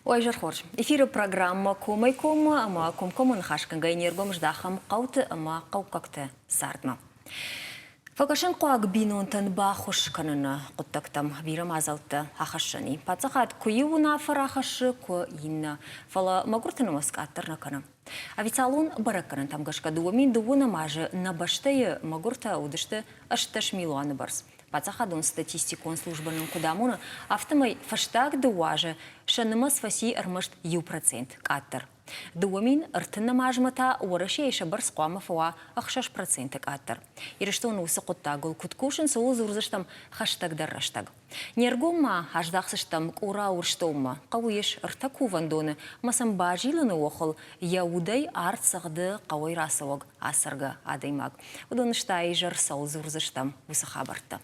Уӕ хорз. Эфиры программӕ Комӕй-коммӕ ӕмӕ комкоммӕ ныхасгӕнгӕ не ргом здахӕм хъӕуты ӕмӕ хъӕуккӕгты цардмӕ. Фӕкӕсынхъуаг бинонтӕн баххуыс кӕныны хъуыддӕгтӕм бирӕ мадзӕлттӕ ахӕссӕн и. Паддзахад куы иу уынаффӕ рахӕссы, куы иннӕ. Фӕлӕ мӕгуырты нымӕц къаддӕр нӕ кӕны. Официалон бӕрӕггӕнӕнтӕм гӕсгӕ 2002 азы нӕ бӕстӕйы мӕгуыртӕ уыдысты 18 милуаны бӕрц. Паддзахадон статистикон службӕ нын куыд амоны, афтӕмӕй фӕстаг дыууӕ азы сӕ нымӕц фӕци ӕрмӕст 1% къаддӕр. 2030 азмӕ та Уӕрӕсейы сӕ бӕрц хъуамӕ фӕуа 6% къаддӕр. Ирыстоны уыцы хъуыддагыл куыд кусынц, ууыл дзурдзыстӕм хӕстӕгдӕр рӕстӕг. Не ргом ма аздахдзыстӕм Къора-Урсдонмӕ. Хъӕуы ис ӕртӕ кувӕндоны ӕмӕ сӕм базилыны охыл йӕ удӕй арт цӕгъды хъӕуӕй рацӕуӕг ацӕргӕ адӕймаг. Уыдон стай изӕр цӕуыл дзурдзыстӕм, уыцы хабӕрттӕ.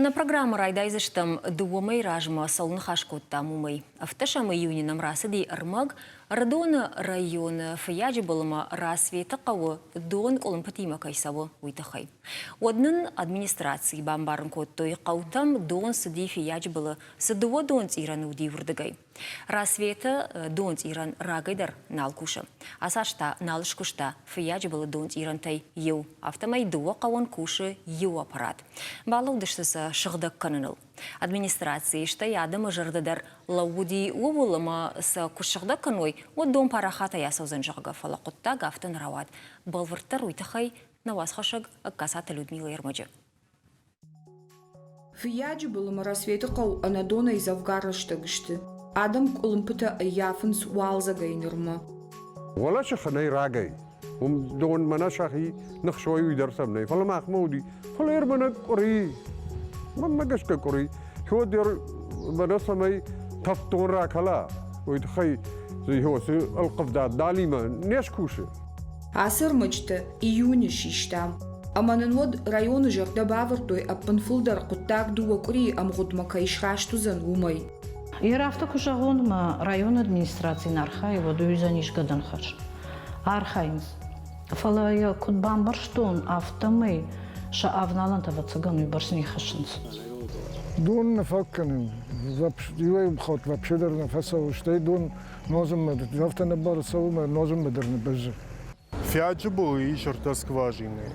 Нӕ программӕ райдайдзыстӕм дыууӕ мӕйы размӕ цӕуыл ныхас кодтам, уымӕй. Ӕвддӕсӕм июны нӕм рацыди ӕрмӕг Ӕрыдоны районы Фыййаджы былмӕ Рассветы хъӕуы дон къуылымпытимӕ кӕй цӕуы, уый тыххӕй. Уӕд нын администрацийы бамбарын кодтой, хъӕутӕм дон цыди Фыййаджы былы цы дыууӕ донцъирӕны уыди, уырдыгӕй. Рассветы донцъирӕн рагӕй дӕр нал кусы. Ацы аз та нал скуыста Фыййаджы былы донцъирӕнтӕй иу, афтӕмӕй дыууӕ хъӕуӕн кусы иу аппарат. Балӕудысты сӕ сыгъдӕг кӕныныл. Администрацийы, стӕй адӕмы зӕрдӕ дӕр лӕууыди ууыл, ӕмӕ сӕ куы ссыгъдӕг кӕной, уӕд дон парахатӕй ацӕудзӕн, зӕгъгӕ, фӕлӕ хъуыддаг афтӕ нӕ рауад. Бӕлвырддӕр уый тыххӕй нӕ уацхӕссӕг Ӕгкацаты Людмилӕ ӕрмӕджы. Фыййаджы былымӕ Рассветы хъӕу ӕнӕдонӕй дзӕвгар рӕстӕг сты. Адӕм къуылымпытӕ ӕййафынц уалдзӕгӕй нырмӕ. Уӕлӕсыхы нӕй рагӕй. Уым дон мӕнӕ сӕхи ныхсой, уый дӕр сӕм нӕй. Фӕлӕ махмӕ уыди. Фӕлӕ ӕрмӕнӕг къуыри. Мӕнмӕ гӕсгӕ къуыри. Хиод дӕр мӕнӕ цӕмӕй тӕвддон ракӕла, уый тыххӕй дзы ӕлхъывдад далимӕ не скусы. Ацы ӕрмӕджытӕ июны систам. Ӕмӕ нын уӕд районы зӕрдӕ бавӕрдтой ӕппынфылдӕр хъуыддаг дыууӕ къуырийы ӕмгъуыдмӕ кӕй сраст уыдзӕн, уымӕй. Йе афтӕ куы зӕгъон, мӕ районы администраци нӕ архайы, уӕд уый уыдзӕн исгӕдӕн хӕс. Архайынц. Фӕлӕ йӕ куыд бамбӕрстон, афтӕмӕй сӕ авналӕнтӕ, ӕвӕццӕгӕн, уыйбӕрц не хӕссынц. Дон нӕ фаг кӕны. Иуӕй хатт вообще дӕр нӕ фӕцӕуы, стӕй дон нозынмӕ, афтӕ нӕ бар цӕуы ӕмӕ нозынмӕ дӕр нӕ бӕззы. Фиаджы был ис ӕртӕ скважинӕйы.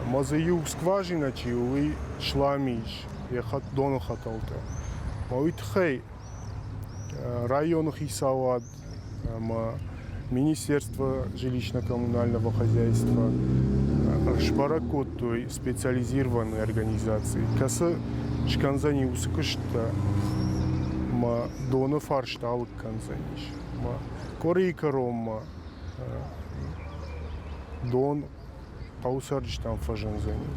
Ӕмӕ дзы иу скважинӕ чи у, уый слам ис, йӕ доны хӕтӕлтӕ. Ӕмӕ уый тыххӕй районы хицауад ӕмӕ Министерство жилищно-коммунального хозяйства сбӕрӕг кодтой специализированный организаци, кӕцы скӕндзӕни уыцы куысттӕ ӕмӕ доны фарст алыг кӕндзӕнис. Ӕмӕ къуырийы кӕронмӕ дон хъӕуы цӕрджытӕм фӕзындзӕни.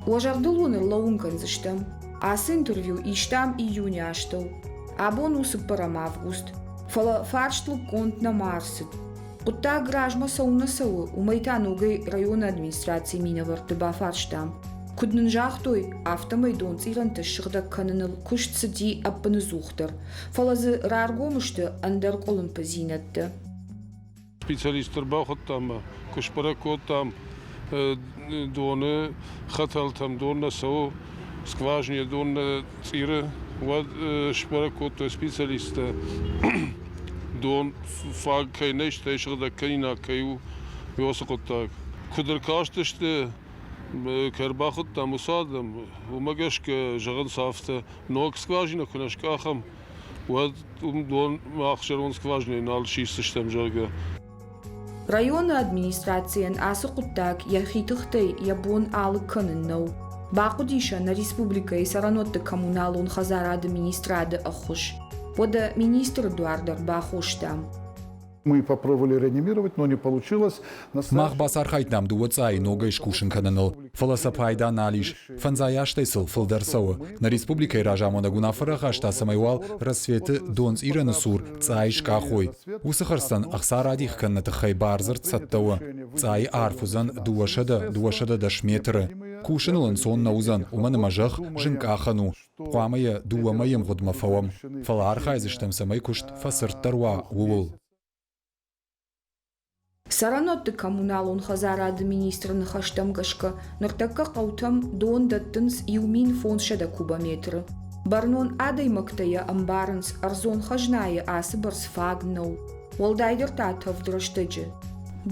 Уӕ зӕрдыл уын ӕрлӕууын кӕндзыстӕм, ацы интервью истам июны астӕу. Абон у цыппӕрӕм август, фӕлӕ фарст лыггонд нӕма ӕрцыд. Хъуыддаг размӕ цӕуылнӕ цӕуы, уымӕй та ногӕй районы администрацийы минӕвӕртты бафарстам. Куыд нын загътой, афтӕмӕй донцъирӕнтӕ ссыгъдӕг кӕныныл куыст цыди ӕппыныдзухдӕр, фӕлӕ дзы раргом сты ӕндӕр къуылымпыдзинӕдтӕ. Специалистты ӕрбахуыдтам ӕмӕ куы сбӕрӕг кодтам доны хӕтӕлтӕм дон нӕ цӕуы, скважинӕ дон нӕ цъиры, уӕд сбӕрӕг кодтой специалисттӕ, дон фаг кӕй нӕй, стӕй сыгъдӕг кӕнинаг кӕй у, уыцы хъуыддаг. Куыд ӕркастысты, кӕй ӕрбахуыдтам, уыцы адӕм, уымӕ гӕсгӕ зӕгъынц афтӕ, ног скважинӕ куы нӕ скъахӕм, уӕд уым дон мах зӕронд скважинӕйы нал сисдзыстӕм, зӕгъгӕ. Районы администрацийӕн ацы хъуыддаг йӕхи тыхтӕй йӕ бон алыг кӕнын нӕу. Бахъуыди сӕ нӕ республикӕйы цӕрӕнуӕтты коммуналон хӕдзарады министрады ӕххуыс. Уӕдӕ министры дуар дӕр бахостам. Мы попробовали реанимировать, но не получилось. Мах бацархайдтам дыууӕ цъайы ногӕй скусын кӕныныл, фӕлӕ сӕ пайда нал ис. Фӕндзай азтӕй сыл фылдӕр цӕуы. Нӕ республикӕйы разамонӕг уынаффӕ рахаста, цӕмӕй уал Рассветы донцъирӕны цур цъай скъахой. Уыцы хӕрдзтӕн ӕхца радих кӕныны тыххӕй бардзырд цӕттӕ у. Цъайы арф уыдзӕн 200-210 метры. Кусыныл ӕнцон нӕ уыдзӕн, уымӕн ӕмӕ зӕхх зынкъахӕн у. Хъуамӕ йӕ дыууӕ мӕйы ӕмгъуыдмӕ фӕуӕм, фӕлӕ архайдзыстӕм, цӕмӕй куыст фӕцырддӕр уа, ууыл. Цӕрӕнуӕтты коммуналон хӕдзарады министры ныхӕстӕм гӕсгӕ, ныртӕккӕ хъӕутӕм дон дӕттынц 1500 кубометры. Бӕрнон адӕймӕгтӕ йӕ ӕмбарынц, ӕрдзон хӕзнайы ацы бӕрц фаг нӕу. Уӕлдайдӕр та тӕвд рӕстӕджы.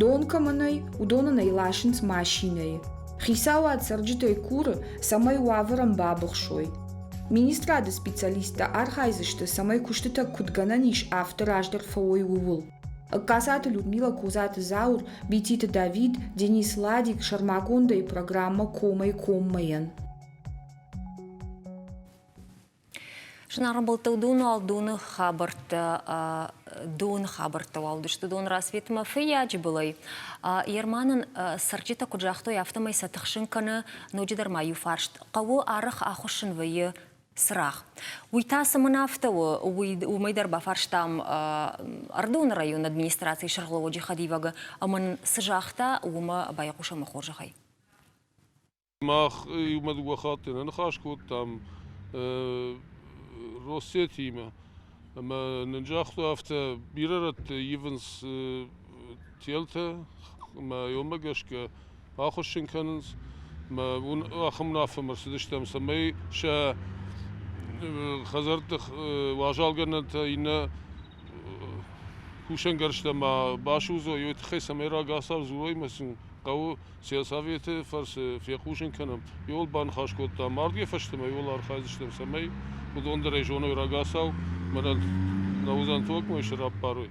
Дон кӕмӕ нӕй, уыдонӕн ӕй ласынц машинӕйы. Хицауад цӕрджытӕй куры, цӕмӕй уавӕрӕн бабыхсой. Министрады специалисттӕ архайдзысты, цӕмӕй куыстытӕ куыд гӕнӕн ис, афтӕ раздӕр фӕуой, ууыл. Ӕгкацаты Людмила, Козаты Заур, Бититы Давид, Денис Ладик сӕрмагондӕй программӕ Комӕй-коммӕ-йӕн. Зынаргъ ӕмбӕлттӕ, уыдон уал доны хабӕрттӕ, доны хабӕрттӕ уал уыдысты дон Рассветмӕ Фыййаджы былӕй. Ерманӕн цӕрджытӕ куыд загътой, афтӕмӕй сӕ тыхсын кӕны ноджыдӕр ма иу фарст. Хъӕуы арӕх ахуыссын вӕййы цырагъ. Уый та цӕмӕн афтӕ у, уый уымӕй дӕр бафарстам Ӕрыдоны районы администрацийы сӕргълӕууӕджы хӕдивӕгы ӕмӕ нын цы загъта, уымӕ байхъусӕм хорзӕхӕй. Мах иумӕ дыууӕ хатты нӕ ныхас кодтам Россетиимӕ ӕмӕ нын загътой афтӕ, бирӕ рӕтты ивынц телтӕ ӕмӕ уымӕ гӕсгӕ ахуыссын кӕнынц. Ӕмӕ ахӕм уынаффӕмӕ ӕрцыдыстӕм, цӕмӕй сӕ хӕдзӕртты уазалгӕнӕнтӕ иннӕ кусӕнгӕрзтӕ ма басудзой, уый тыххӕй цӕмӕй рагацау дзурой ӕмӕ сын хъӕуы Сельсоветы фӕрцы фехъусын кӕнӕм, иуыл баныхас кодтам, ардыгӕй фӕстӕмӕ иуыл архайдзыстӕм, цӕмӕй уыдон дӕр ӕй зоной рагацау, мӕнӕн нӕ уыдзӕн токмӕ сӕраппарой.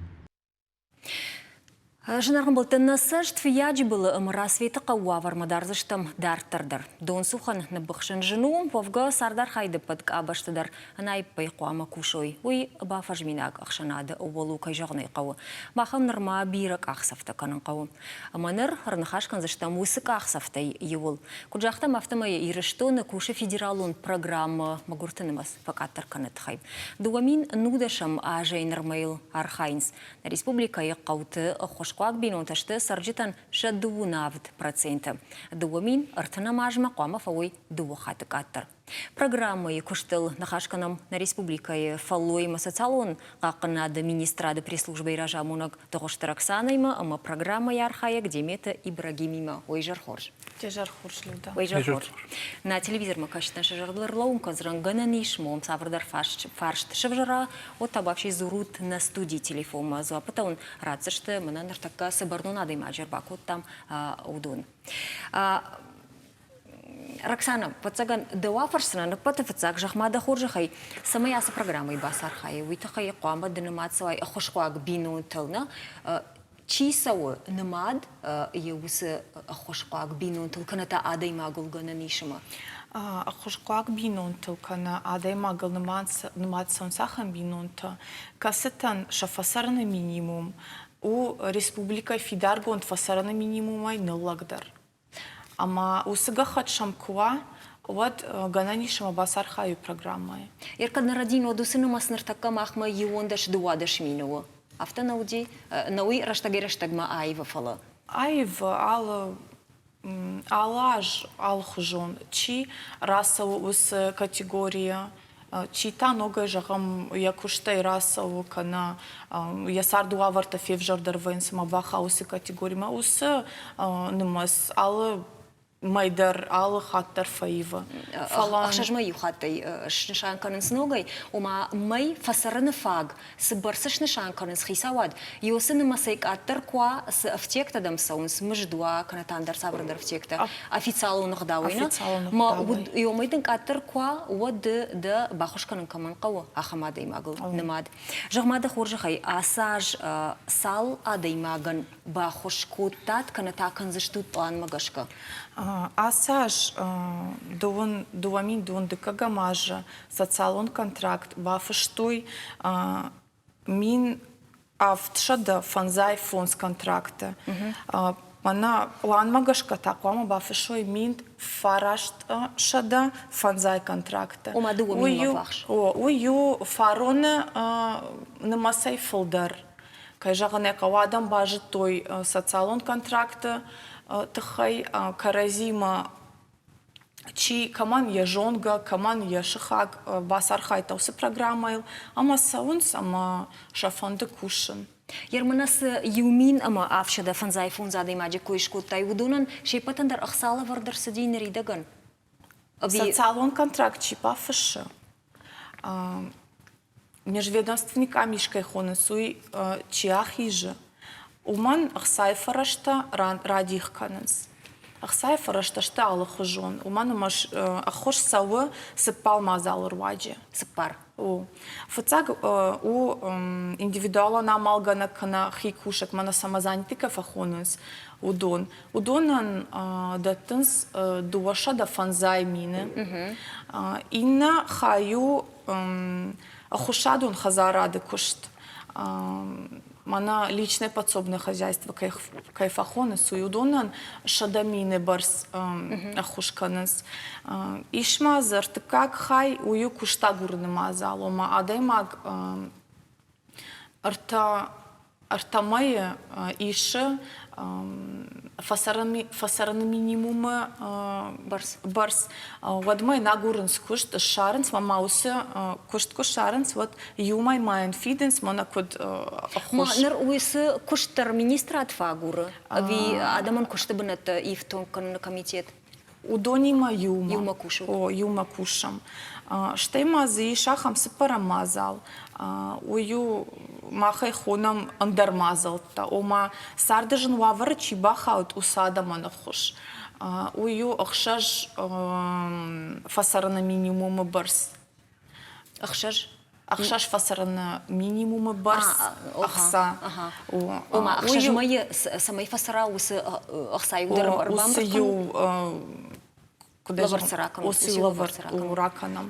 Зынаргъ ӕмбӕлттӕ, нӕ цӕст Фыййаджы былы ӕмӕ Рассветы хъӕуы уавӕрмӕ дардзыстӕм дарддӕр дӕр. Донцухӕн ныббыхсын зын у, уӕвгӕ цардархайды ӕппӕт къабӕзты дӕр ӕнаиппӕй хъуамӕ кусой. Уый бафӕзминаг ӕхсӕнады ӕууӕл у, кӕй зӕгъын ӕй хъӕуы. Махӕн нырма бирӕ къахдзӕфтӕ кӕнын хъӕуы. Ӕмӕ ныр ӕрныхас кӕндзыстӕм уыцы къахдзӕфтӕй иуыл. Куыд загътам, афтӕмӕй Ирыстоны кусы федералон программӕ мӕгуырты нымӕц фӕкъаддӕр кӕныны тыххӕй. 2010 азӕй нырмӕ йыл архайынц. Нӕ республикӕйы хъӕуты ӕххуысхъуаг бинонтӕ сты цӕрджытӕн сӕ 27%. 2030 азмӕ хъуамӕ фӕуой дыууӕ хатты къаддӕр. Программӕйы куыстыл ныхас кӕнӕм нӕ республикӕйы фӕллой ӕмӕ социалон хъахъхъӕнынады министрады пресс-службӕйы разамонӕг Дыгъуызты Роксанӕимӕ ӕмӕ программӕйы архайӕг Деметы Ибрагимимӕ. Уый изӕр хорз. Изӕр хорз, Люда. Уый изӕр хорз. Нӕ телевизормӕ кӕсджытӕн сӕ зӕрдыл ӕрлӕууын кӕндзӕн гӕнӕн ис, мом цавӕрдӕр фарст сӕвзӕра, уӕд та вообще дзурут нӕ студийы телефонмӕ. Дзуаппытӕ уын ратдзысты, мӕнӕ ныртӕккӕ цы бӕрнон адӕймаджы ӕрбакодтам, уыдон. Роксана, ӕвӕццӕгӕн, дӕу афӕрсдзынӕн ӕппӕты фыццаг, зӕгъ-ма дӕ хорзӕхӕй, цӕмӕй ацы программӕйы бацархайай, уый тыххӕй хъуамӕ ды нымад цӕуай ӕххуысхъуаг бинонтыл, нӕ? Чи цӕуы нымад йӕ уыцы ӕххуысхъуаг бинонтыл кӕнӕ та адӕймагыл гӕнӕн ис ӕмӕ? Ӕххуысхъуаг бинонтыл кӕнӕ адӕймагыл нымад цӕуынц ахӕм бинонтӕ, кӕцытӕн сӕ фӕцӕрыны минимум у республикӕйы фидаргонд фӕцӕрыны минимумӕй ныллӕгдӕр. Ӕмӕ уыцы гӕххӕтт сӕм куы уа, уӕд гӕнӕн ис ӕмӕ бацархайой программӕйы. Еркӕд нӕ рӕдийын, уӕд уыцы нымӕц ныртӕккӕ махмӕ 11-12 мины у. Афтӕ нӕ уыди? Нӕ уый рӕстӕгӕй-рӕстӕгмӕ аивы, фӕлӕ. Аивы алы алы аз алыхуызон. Чи рацӕуы уыцы категорийӕ, чи та ногӕй, зӕгъӕм, йӕ куыстӕй рацӕуы кӕнӕ йӕ царды уавӕртӕ февзӕрдӕр вӕййынц ӕмӕ бахауы уыцы категоримӕ, уыцы нымӕц алы мӕй дӕр, алы хатт дӕр фӕивы. Фӕлӕ ӕхсӕз мӕй иу хаттӕй снысан кӕнынц ногӕй, ома мӕй фӕцӕрыны фаг цы бӕрц снысан кӕнынц хицауад, уыцы нымӕцӕй къаддӕр куы уа, цы ӕфтиӕгтӕ дӕм цӕуынц, мызд уа, кӕнӕ та ӕндӕр цавӕрдӕр ӕфтиӕгтӕ, официалон ӕгъдауӕй нӕ, ма уымӕй дын къаддӕр куы уа, уӕд ды дӕ баххуыс кӕнын кӕмӕн хъӕуы, ахӕм адӕймагыл нымад. Зӕгъ-ма дӕ хорзӕхӕй, ацы аз цал адӕймагӕн баххуыс кодтат кӕнӕ та кӕндзыстут пъланмӕ гӕсгӕ? Ацы аз 2022 азы социалон контракт бафыстой 1755 контракты. Мӕнӕ пъланмӕ гӕсгӕ та хъуамӕ бафыссой 1905 контракты. Ома дыууӕ минмӕ ввахс. Уый у фароны нымӕцӕй фылдӕр. Кӕй зӕгъын ӕй хъӕуы, адӕм базыдтой социалон контракты тыххӕй, кӕрӕдзимӕ чи кӕмӕн йӕ зонгӕ, кӕмӕн йӕ сыхаг бацархайдта уыцы программӕйыл ӕмӕ цӕуынц ӕмӕ сӕ фӕнды кусын. Ермана цы 1755 адӕймаджы кой скодтай, уыдонӕн се ппӕтӕн дӕр ӕхца лӕвӕрд ӕрцыди ныридӕгӕн? Социалон контракт чи бафыссы, межведомственный къамис кӕй хонынц, уый чи ахизы, уымӕн ӕхцайы фӕрӕзтӕ радих кӕнынц. Ӕхцайы фӕрӕзтӕ сты алыхуызон, уымӕн ӕмӕ ӕххуыс цӕуы цыппар мадзалы руаджы. Цыппар. У. Фыццаг у индивидуалон амалгӕнӕг кӕнӕ хи кусӕг, мӕнӕ самозанятый кӕй фӕхонынц, уыдон. Уыдонӕн дӕттынц 205 мины. Иннӕ хай у ӕххуысадон хӕдзарады куыст. Мӕнӕ личное подсобное хозяйство кӕй фӕхонынц, уый уыдонӕн 100 мины бӕрц ӕххуыс кӕнынц. Ис ма дзы ӕртыккаг хай, уый у куыстагурыны мадзал, ома адӕймаг ӕртӕ мӕйы исы фӕцӕрыны минимумы бӕрц. Уӕдмӕ йын агурынц куыст, ссарынц ӕмӕ уыцы куыст куы ссарынц, уӕд иу мӕй ма йын фидынц, мӕнӕ куыд ӕххуыс. Ныр уыцы куыст дӕр министрад фӕагуры ӕви адӕмӕн куысты бынӕттӕ ифтонг кӕныны комитет? Уыдонимӕ иумӕ. Иумӕ кусут? О, иумӕ кусӕм. Стӕй ма дзы ис ахӕм цыппӕрӕм мадзал. Уый у, мах ӕй хонӕм ӕндӕр мадзӕлттӕ. Ома, царды зын уавӕры чи бахауд, уыцы адӕмӕн ӕххуыс. Уый у ӕхсӕз фӕцӕрыны минимумы бӕрц. Ӕхсӕз? Ӕхсӕз фӕцӕрыны минимумы бӕрц ӕхца. Ома, ӕхсӕз мӕйы цӕмӕй фӕцӕра, уыцы ӕхца-иу дӕр ӕрбамбырд кӕнын? Уыцы лӕвӕрд ракӕнӕм.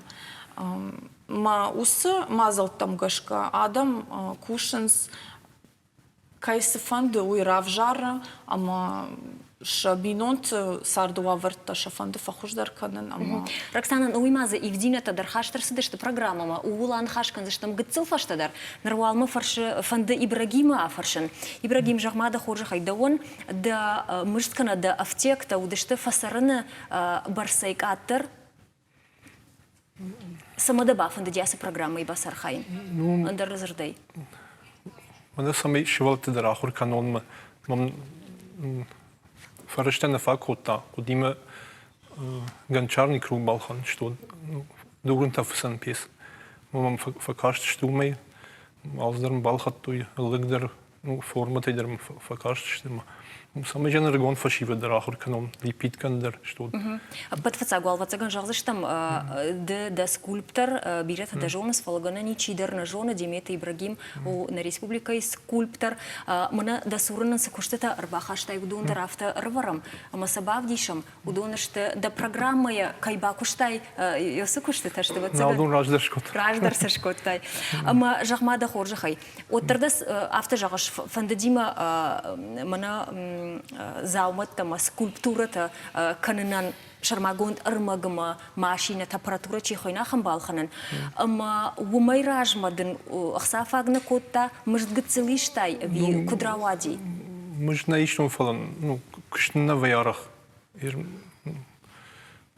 Ма уыцы мадзӕлттӕм гӕсгӕ адӕм кусынц кӕй цы фӕнды, уый равзары ӕмӕ сӕ бинонты царды уавӕртӕ сӕ фӕнды фӕхуыздӕр кӕнын ӕмӕ Роксана, уый ма дзы ивдзинӕдтӕ дӕр хаст ӕрцыдысты программӕмӕ, ууыл аныхас кӕндзыстӕм гыццыл фӕстӕдӕр. Ныр уал мӕ фӕрсы фӕнды Ибрагимы афӕрсын. Ибрагим, зӕгъ-ма дӕ хорзӕхӕй, дӕуӕн дӕ мызд кӕнӕ дӕ ӕфтиӕгтӕ уыдысты фӕцӕрыны бӕрцӕй къаддӕр? Цӕмӕ дӕ бафӕндыди ацы программӕйы бацархайын? Ӕндӕр дзырдӕй. Мӕнӕ цӕмӕй сывӕллӕтты дӕр ахуыр кӕнонмӕ мӕм фӕрӕзтӕ нӕ фаг кодта. Хъуыди мӕ гончарный круг балхӕнын, что дурынтӕ фыцӕн пец. Мӕм фӕкастысты уымӕй, алцыдӕр мын балхӕдтой, лыг дӕр ну, формӕтӕй дӕр фӕкастысты ӕмӕ цӕмӕй ӕрыгон фӕсивӕд дӕр ахуыр кӕнон, лепиткӕн дӕр, что. Ӕппӕт фыццаг уал ӕвӕццӕгӕн зӕгъдзыстӕм, ды дӕ скульптор, бирӕтӕ дӕ зонынц, фӕлӕ гӕнӕн и чидӕр нӕ зоны, Деметы Ибрагим у нӕ республикӕйы скульптор. Мӕнӕ дӕ цуры нын цы куыстытӕ ӕрбахастай, уыдон дӕр афтӕ ӕрывӕрӕм ӕмӕ сӕ бавдисӕм. Уыдон сты, дӕ программӕйӕ кӕй бакуыстай, цы куыстытӕ сты, ӕвӕццӕгӕн. Уыдон раздӕр скодтай. Раздӕр сӕ скодтай. Ӕмӕ зӕгъ-ма дӕ хорзӕхӕй, Уӕддӕр дӕ афтӕ зӕгъыс, фӕндыди мӕ мӕнӕ дзаумӕттӕ мӕ скульптурӕтӕ кӕнынӕн сӕрмагонд ӕрмӕгмӕ машинӕтӕ, аппаратурӕ чи хуыйны, ахӕм балхӕнын. Ӕмӕ уымӕй размӕ дын ӕхца фаг нӕ кодта, мызд гыццыл истай ӕви куыд рауади? Мызд нӕ истон, фӕлӕ ну, куыст нӕ вӕййы арӕх.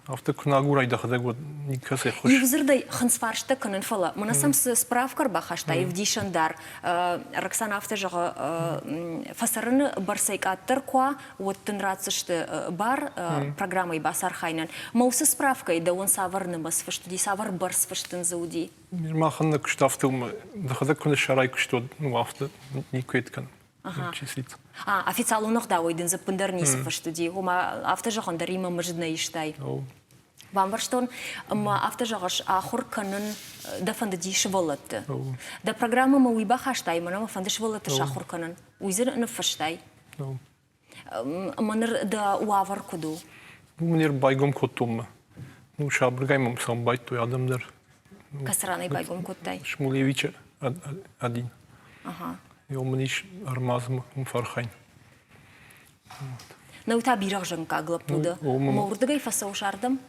Афтӕ куы нӕ агурай дӕхӕдӕг, уӕд никӕцӕй хуыз. Иу дзырдӕй хынцфарстӕ кӕнын, фӕлӕ мӕнӕ сӕм цы справкӕ ӕрбахастай ӕвдисӕн дӕр, Роксана афтӕ зӕгъы, фӕцӕрыны бӕрцӕй къаддӕр куы уа, уӕд дын ратдзысты бар программӕйы бацархайынӕн. Мӕ уыцы справкӕйы дӕуӕн цавӕр нымӕц фыст уыди, цавӕр бӕрц фыст дын дзы уыди? Махӕн нӕ куыст афтӕ у, дӕхӕдӕг куы ныссарай куыст, уӕд ну афтӕ никуы кӕнӕм. А, официалон ӕгъдауӕй дын дзы ӕппындӕр ницы фыст уыди, ома афтӕ зӕгъын дӕр имӕ мызд нӕ истай. Бамбӕрстон, ӕмӕ афтӕ зӕгъыс, ахуыр кӕнын дӕ фӕндыди сывӕллӕтты. Дӕ программӕмӕ уый бахастай, мӕнӕ мӕ фӕнды сывӕллӕтты сахуыр кӕнын. Уый дзы ныффыстай? Ӕмӕ ныр дӕ уавӕр куыд у? Мын ӕрбайгом кодтон мӕ. Ну, сабыргай мӕм сӕм байдтой адӕм дӕр. Кӕцы ранӕй байгом кодтай? Шмулевичы один. Ага. Мын ис ӕрмадзмӕ уым фӕрхайн. Нау та бирӕгъзӕнггаг лӕппу дӕ. Ӕмӕ уырдыгӕй фӕцӕуыс ардӕм?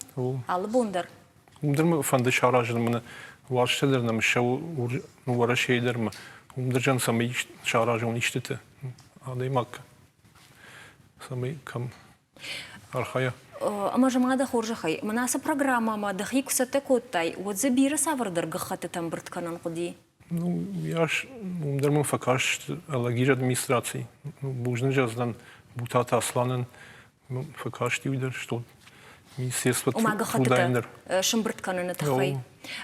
Алы бон дӕр? Уым дӕр мӕ фӕнды саразын мӕнӕ уарзтӕ дӕр нӕм ссӕуы Уӕрӕсейы дӕр мӕ. Уым дӕр цӕмӕй саразон истытӕ адӕймаг цӕмӕй кӕм архайа. Ӕмӕ зӕгъ-ма дӕ хорзӕхӕй, мӕнӕ ацы программӕмӕ дӕхи куы цӕттӕ кодтай, уӕд дзы бирӕ цавӕрдӕр гӕххӕттытӕ ӕмбырд кӕнын хъуыди? Ну, уыйас уым дӕр мын фӕкаст Алагиры администраци. Ну, бузныг зӕгъдзынӕн Бутаты Асланӕн фӕкасти уый дӕр, что министерство Ома гӕххӕттытӕ сымбырд кӕныны тыххӕй.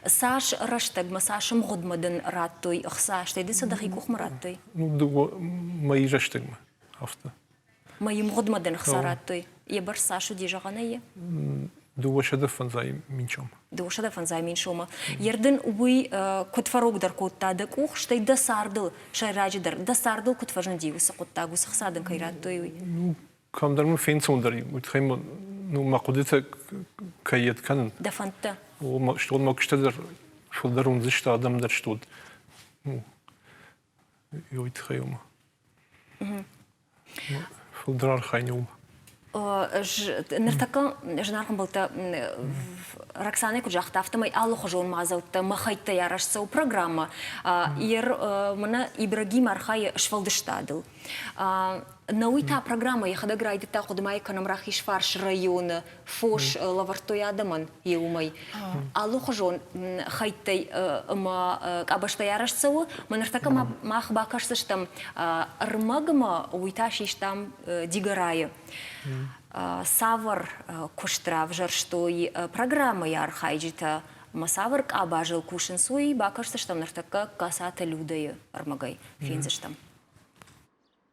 Цас рӕстӕгмӕ, цас ӕмгъуыдмӕ дын радтой ӕхца, стӕй дын сӕ дӕхи къухмӕ радтой? Ну, дыууӕ мӕйы рӕстӕгмӕ, афтӕ. Мӕйы мгъуыдмӕ дын ӕхца радтой. Йӕ бӕрц цас уыди, зӕгъӕн ӕй? 205 000 сомы. 205 000 сомы. Йер дын уый куыд фӕрогдӕр кодта дӕ къух, стӕй дӕ цардыл, сӕйраджыдӕр, дӕ цардыл куыд фӕзынди уыцы хъуыддаг, уыцы хца дын кӕй радтой, уый? Ну, кӕмдӕр мын фенцондӕр и, уый тыххӕй ну, мӕ хъуыдытӕ кӕй йед кӕнын. Дӕ фӕндтӕ? Стон мӕ куысты дӕр фылдӕр уындзысты, адӕм дӕр стод. Ну, уый тыххӕй уымӕ. Фылдӕр архайын уым. Ныртӕккӕ зынаргъ ӕмбӕлттӕ Роксанӕ куыд загъта, афтӕмӕй алыхуызон мадзӕлттӕ мӕ хӕйттӕй арӕзт цӕуы программӕ. Ер мӕнӕ Ибрагим архайы сфӕлдыстадыл. Науи та программӕ йӕхӕдӕг райдыдта хъуыдымӕ кӕнӕм Рахизфарс районы фос лӕвӕрдтой адӕмӕн еумӕй. Алыхуызон хӕйттӕй ӕмӕ къабӕзтӕй арӕзт цӕуы. Мӕ ныртӕккӕ мах бакӕсдзыстӕм ӕрмӕгмӕ, уый та систам Дигорайы. Цавӕр куыст равзӕрстой программӕйы архайджытӕ ӕмӕ цавӕр къабазыл кусынц, уый бакӕсдзыстӕм ныртӕккӕ Касаты Людӕйы ӕрмӕгӕй фендзыстӕм.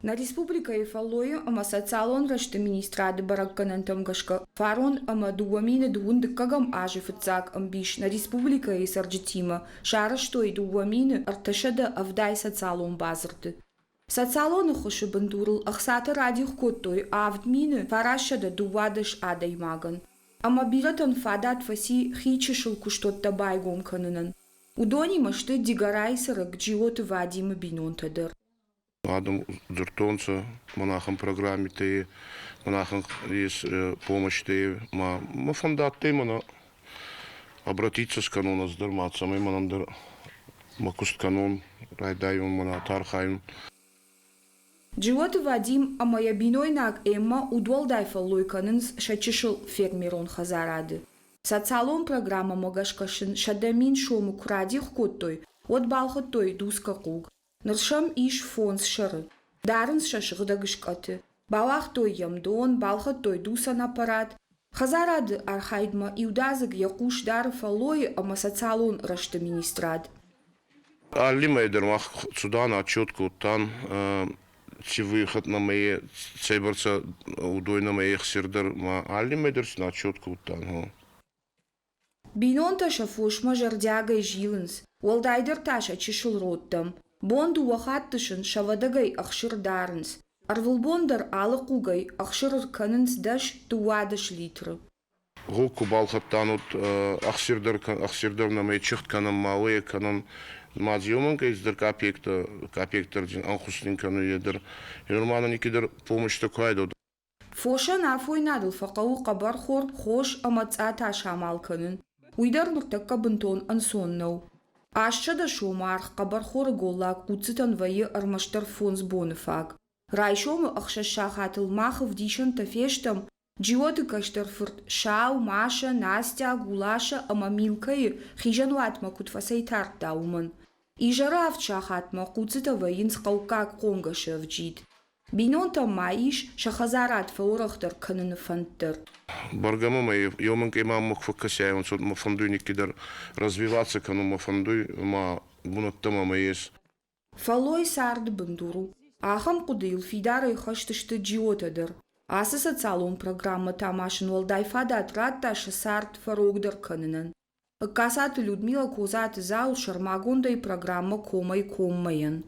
Нӕ республикӕйы фӕллойы ӕмӕ социалон рӕзты министрады бӕрӕггӕнӕнтӕм гӕсгӕ фарон ӕмӕ 2000 дыккӕгӕм азы фыццаг ӕмбис нӕ республикӕйы цӕрджытимӕ сарӕзтой 2370 социалон бадзырды. Социалон ӕххуысы бындурыл ӕхцатӕ радих кодтой 7912 адӕймагӕн. Ӕмӕ бирӕтӕн фадат фӕци хи чысыл куыстуӕттӕ байгом кӕнынӕн. Уыдонимӕ сты Дигорайы цӕрӕг Джиоты Вадимы бинонтӕ дӕр. Адӕм дзурдтонцӕ, мӕн программитӕ, мӕн ес помощьтӕ, ма мӕ фӕндадтӕй мӕнӕ обратиться скӕнон ӕз дӕр ма цӕмӕй мӕнӕн дӕр мӕ куст кӕнон, райдайон мӕнӕ архайун. Джиоты Вадим ӕмӕ йӕ бинойнаг Эммӕ удуӕлдай фӕллой кӕнынц сӕ чысыл фермерон хӕдзарады. Социалон программӕмӕ гӕсгӕ сын 100 000 сомы куы радих кодтой, уӕд балхӕдтой дуцгӕ хъуг. Ныр сӕм ис фондз сӕры. Дарынц сӕ сыгъдӕг скъӕты. Бауагътой йӕм дон, балхӕдтой дуцӕн аппарат. Хӕдзарады архайдмӕ иудадзыг йӕ хъус дары фӕллойы ӕмӕ социалон рӕзты министрад. Алли мӕй дӕр мах цудан отчет кодтан, ци выход нӕмӕ цӕйбӕрцӕ удой нӕмӕ ӕхсир дӕр ма алли мӕй дӕр син отчет кодтан. Бинонтӕ сӕ фосмӕ зӕрдиагӕй зилынц, уӕлдайдӕр та сӕ чысыл родтӕм. Бон дыууӕ хатты сын сӕвӕдӕгӕй ӕхсыр дарынц. Ӕрвылбон дӕр алы хъугӕй ӕхсыр ӕркӕнынц 10-12 литры. Гъог ку балхӕдтан, уӕд ӕхсир дӕр, ӕхсир дӕр нӕмӕ чихт кӕнӕн, ма уӕйӕ кӕнӕн. Ма дзиомӕн кӕйддӕр капектӕ, капектӕ ӕнхус нин кӕнуй е дӕр. Нормально никидӕр помощьтӕ ку айдод. Фосӕн афойнадыл фӕхъӕуы хъӕбӕрхор, хос ӕмӕ цъата самал кӕнын. Уый дӕр ныртӕккӕ бынтон ӕнцон нӕу. 800 сомы аргъ хъӕбӕрхоры голлаг хъуццытӕн вӕййы ӕрмӕстдӕр фондз боны фаг. Райсомы ӕхсӕз сахатыл мах ӕвдисӕнтӕ фестӕм, Джиоты кӕстӕр фырт Сау, Маша, Настя, Гулаша ӕмӕ Милкӕйы хизӕнуатмӕ куыд фӕцӕйтардта, уымӕн. Изӕры авд сахатмӕ хъуццытӕ вӕййынц хъӕуккаг хъомгӕсы ӕвджид. Бинонтӕм ма ис сӕ хӕдзарад фӕуӕрӕхдӕр кӕныны фӕнд дӕр. Бӕргӕ мӕ еу минкъий ма мӕ фӕккӕсиайонцӕ, мӕ фӕндуй никкидӕр развиваться кӕнун мӕ фӕндуй, ма бунӕттӕ мӕмӕ ес. Фӕллой царды бындур у. Ахӕм хъуыдыйыл фидарӕй хӕст сты Джиотӕ дӕр. Ацы социалон программӕ та ма сын уӕлдай фадат радта сӕ цард фӕрогдӕр кӕнынӕн. Касаты Людмила Козаты зал сӕрмагондӕй программӕ Комӕй-коммӕ-йӕн.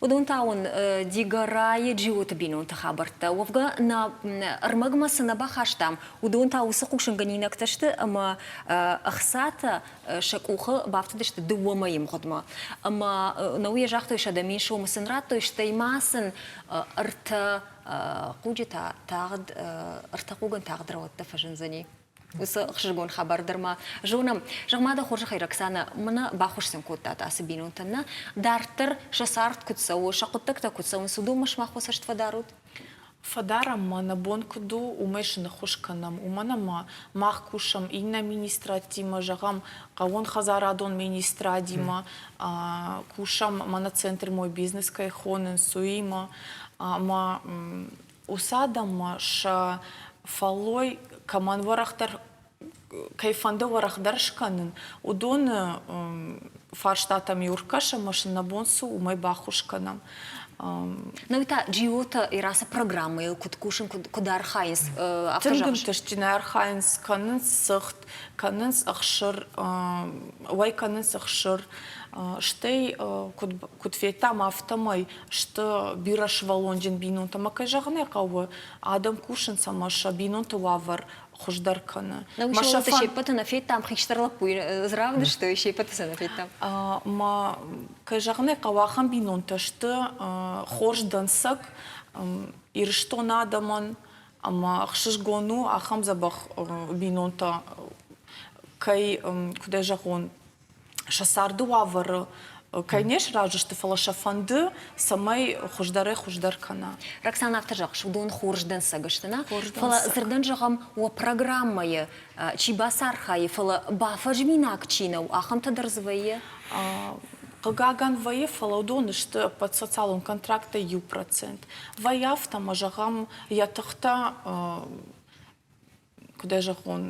Уыдон та уын Дигорайы Джиоты бинонты хабӕрттӕ. Уӕвгӕ, нӕ ӕрмӕгмӕ цы нӕ бахастам, уыдон та уыцы хъусынгӕнинӕгтӕ сты ӕмӕ ӕхцатӕ сӕ къухы бафтыдысты дыууӕ мӕйы мгъуыдмӕ. Ӕмӕ науйӕ загътой, 100 000 сомы сын радтой, стӕй ма сын ӕртӕ хъуджы та тагъд, ӕртӕ хъугӕн тагъд рӕуӕдтӕ фӕзындзӕни. Уыцы ӕхсызгон хабар дӕр ма зонӕм. Зӕгъ-ма дӕ хорзӕхӕй, Роксана, мӕнӕ баххуыс сын кодтат ацы бинонтӕн, нӕ? Дарддӕр сӕ цард куыд цӕуы, сӕ хъуыддӕгтӕ куыд цӕуынц, уыдонмӕ сымах уӕ цӕст фӕдарут? Фӕдарӕм ма, нӕ бон куыд у, уымӕй сын ӕххуыс кӕнӕм, уымӕн ӕмӕ мах кусӕм иннӕ министрадтимӕ, зӕгъӕм, хъӕууонхӕдзарадон министрадимӕ, кусӕм мӕнӕ центр «Мой бизнес» кӕй хонынц, уыимӕ. Ӕмӕ уыцы адӕммӕ сӕ фӕллой кӕмӕн уӕрӕхдӕр кӕй фӕнды уӕрӕхдӕр скӕнын, уыдоны фарстатӕм иу ӕркӕсӕм ӕмӕ сын нӕ бон цы у, уымӕй баххуыс кӕнӕм. Ну та Джиоты Ирасы программӕйыл куыд кусын, куыд архайынц? Тынг ӕнтыстджынӕй архайынц, кӕнынц цыхт, кӕнынц ӕхсыр, уӕй кӕнынц ӕхсыр. Стӕй, куыд федтам, афтӕмӕй сты бирӕсывӕллонджын бинонтӕ. Ӕмӕ кӕй зӕгъын ӕй хъӕуы, адӕм кусынц ӕмӕ сӕ бинонты уавӕр хуыздӕр кӕны. Нӕ уый се ппӕты нӕ федтам, хистӕр лӕппуйы равдыстой, се ппӕты сӕ нӕ федтам. Ма, кӕй зӕгъын ӕй хъӕуы, ахӕм бинонтӕ сты хорз дӕнцӕг Ирыстоны адӕмӕн, ӕмӕ ӕхсызгон у, ахӕм дзӕбӕх бинонтӕ кӕй, куыдӕй зӕгъон, сӕ царды уавӕры кӕй не сразы сты, фӕлӕ сӕ фӕнды, цӕмӕй хуыздӕрӕй хуыздӕр кӕна. Роксана, афтӕ зӕгъыс, уыдон хорз дӕнцӕг сты, нӕ? Фӕлӕ дзырдӕн зӕгъӕм, уӕ программӕйы чи бацархайы, фӕлӕ бафӕзминаг чи нӕу, ахӕмтӕ дӕр дзы вӕййы? Хъыгагӕн вӕййы, фӕлӕ уыдон сты ӕппӕт социалон контракттӕй 1%. Вӕййы афтӕ, ӕмӕ зӕгъӕм, йӕ тыхтӕ куыд ӕй зӕгъон,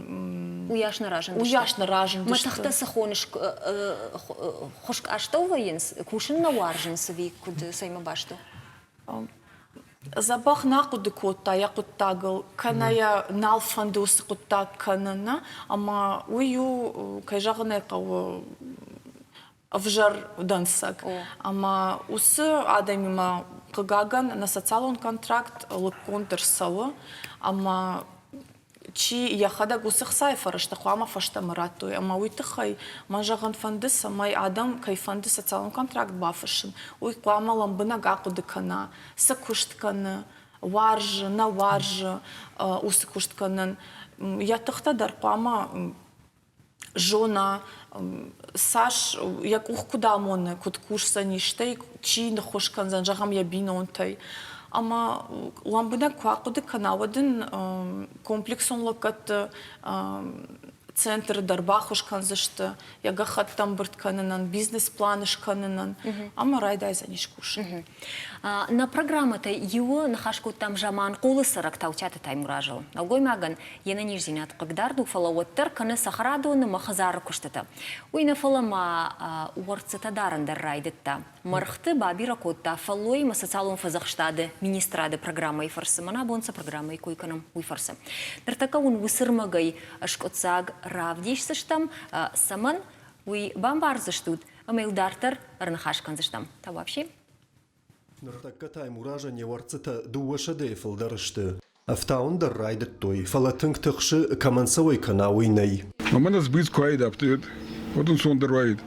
уыйас нӕ разындысты. Уыйас нӕ разындысты. Мӕ тыхтӕ цы хоныс, хуыскъ астӕу вӕййынц, кусын нӕ уарзынц ӕви куыд, цӕимӕ баст у? Дзӕбӕх нӕ хъуыды кодта йӕ хъуыддагыл, кӕнӕ йӕ нал фӕнды уыцы хъуыддаг кӕнын, ӕмӕ уый у, кӕй зӕгъын ӕй хъӕуы, ӕвзӕр дӕнцӕг. Ӕмӕ уыцы адӕмимӕ, хъыгагӕн, нӕ социалон контракт лыггонд ӕрцӕуы, ӕмӕ чи йӕхӕдӕг уыцы хцайы фӕрӕзтӕ хъуамӕ фӕстӕмӕ радтой. Ӕмӕ уый тыххӕй мӕн зӕгъын фӕнды, цӕмӕй адӕм кӕй фӕнды социалон контракт бафыссын, уый хъуамӕ лӕмбынӕг ахъуыды кӕна, цы куыст кӕны, уарзы, нӕ уарзы уыцы куыст кӕнын. Йӕ тыхтӕ дӕр хъуамӕ зона, цас йӕ къух куыд амоны, куыд кусдзӕни, стӕй чи ныххуыс кӕндзӕн, зӕгъӕм, йӕ бинонтӕй. Ӕмӕ лӕмбынӕг куы ахъуыды кӕна, уӕд ын комплексон лӕггӕдты центры дӕр баххуыс кӕндзысты йӕ гӕххӕттӕ ӕмбырд кӕнынӕн, бизнес-план скӕнынӕн ӕмӕ райдайдзӕнис кусын. Нӕ программӕтӕй иуы ныхас кодтам Заманхъулы цӕрӕг Таутиаты Таймуразыл. Нӕлгоймагӕн йе нӕниздзинад хъыгдард у, фӕлӕ уӕддӕр кӕны цӕхӕрадоны мӕ хӕдзары куыстытӕ. Уый нӕ фӕлӕ ма уӕрццытӕ дарын дӕр райдыдта. Мӕргъты бабирӕ кодта фӕллойимӕ социалон фӕдзӕхстады министрады программӕйы фӕрцы. Мӕнӕ абон цы программӕйы кой кӕнӕм, уый фӕрцы. Ныртӕккӕ уын уыцы рмӕгӕй скъуыддзаг равдисдзыстӕм, цӕмӕн, уый бамбардзыстут ӕмӕ йыл дарддӕр ӕрныхас кӕндзыстӕм. Та вообще Ныртӕккӕ Таймуразӕн йӕ уӕрццытӕ дыууӕсӕдӕйы фылдӕр сты. Ӕфтауын дӕр райдыдтой, фӕлӕ тынг тыхсы, кӕмӕн сӕ уӕй кӕна, уый нӕй. Мӕнӕ сбыц куы уаид, афтӕ уӕд ӕнцондӕр уаид.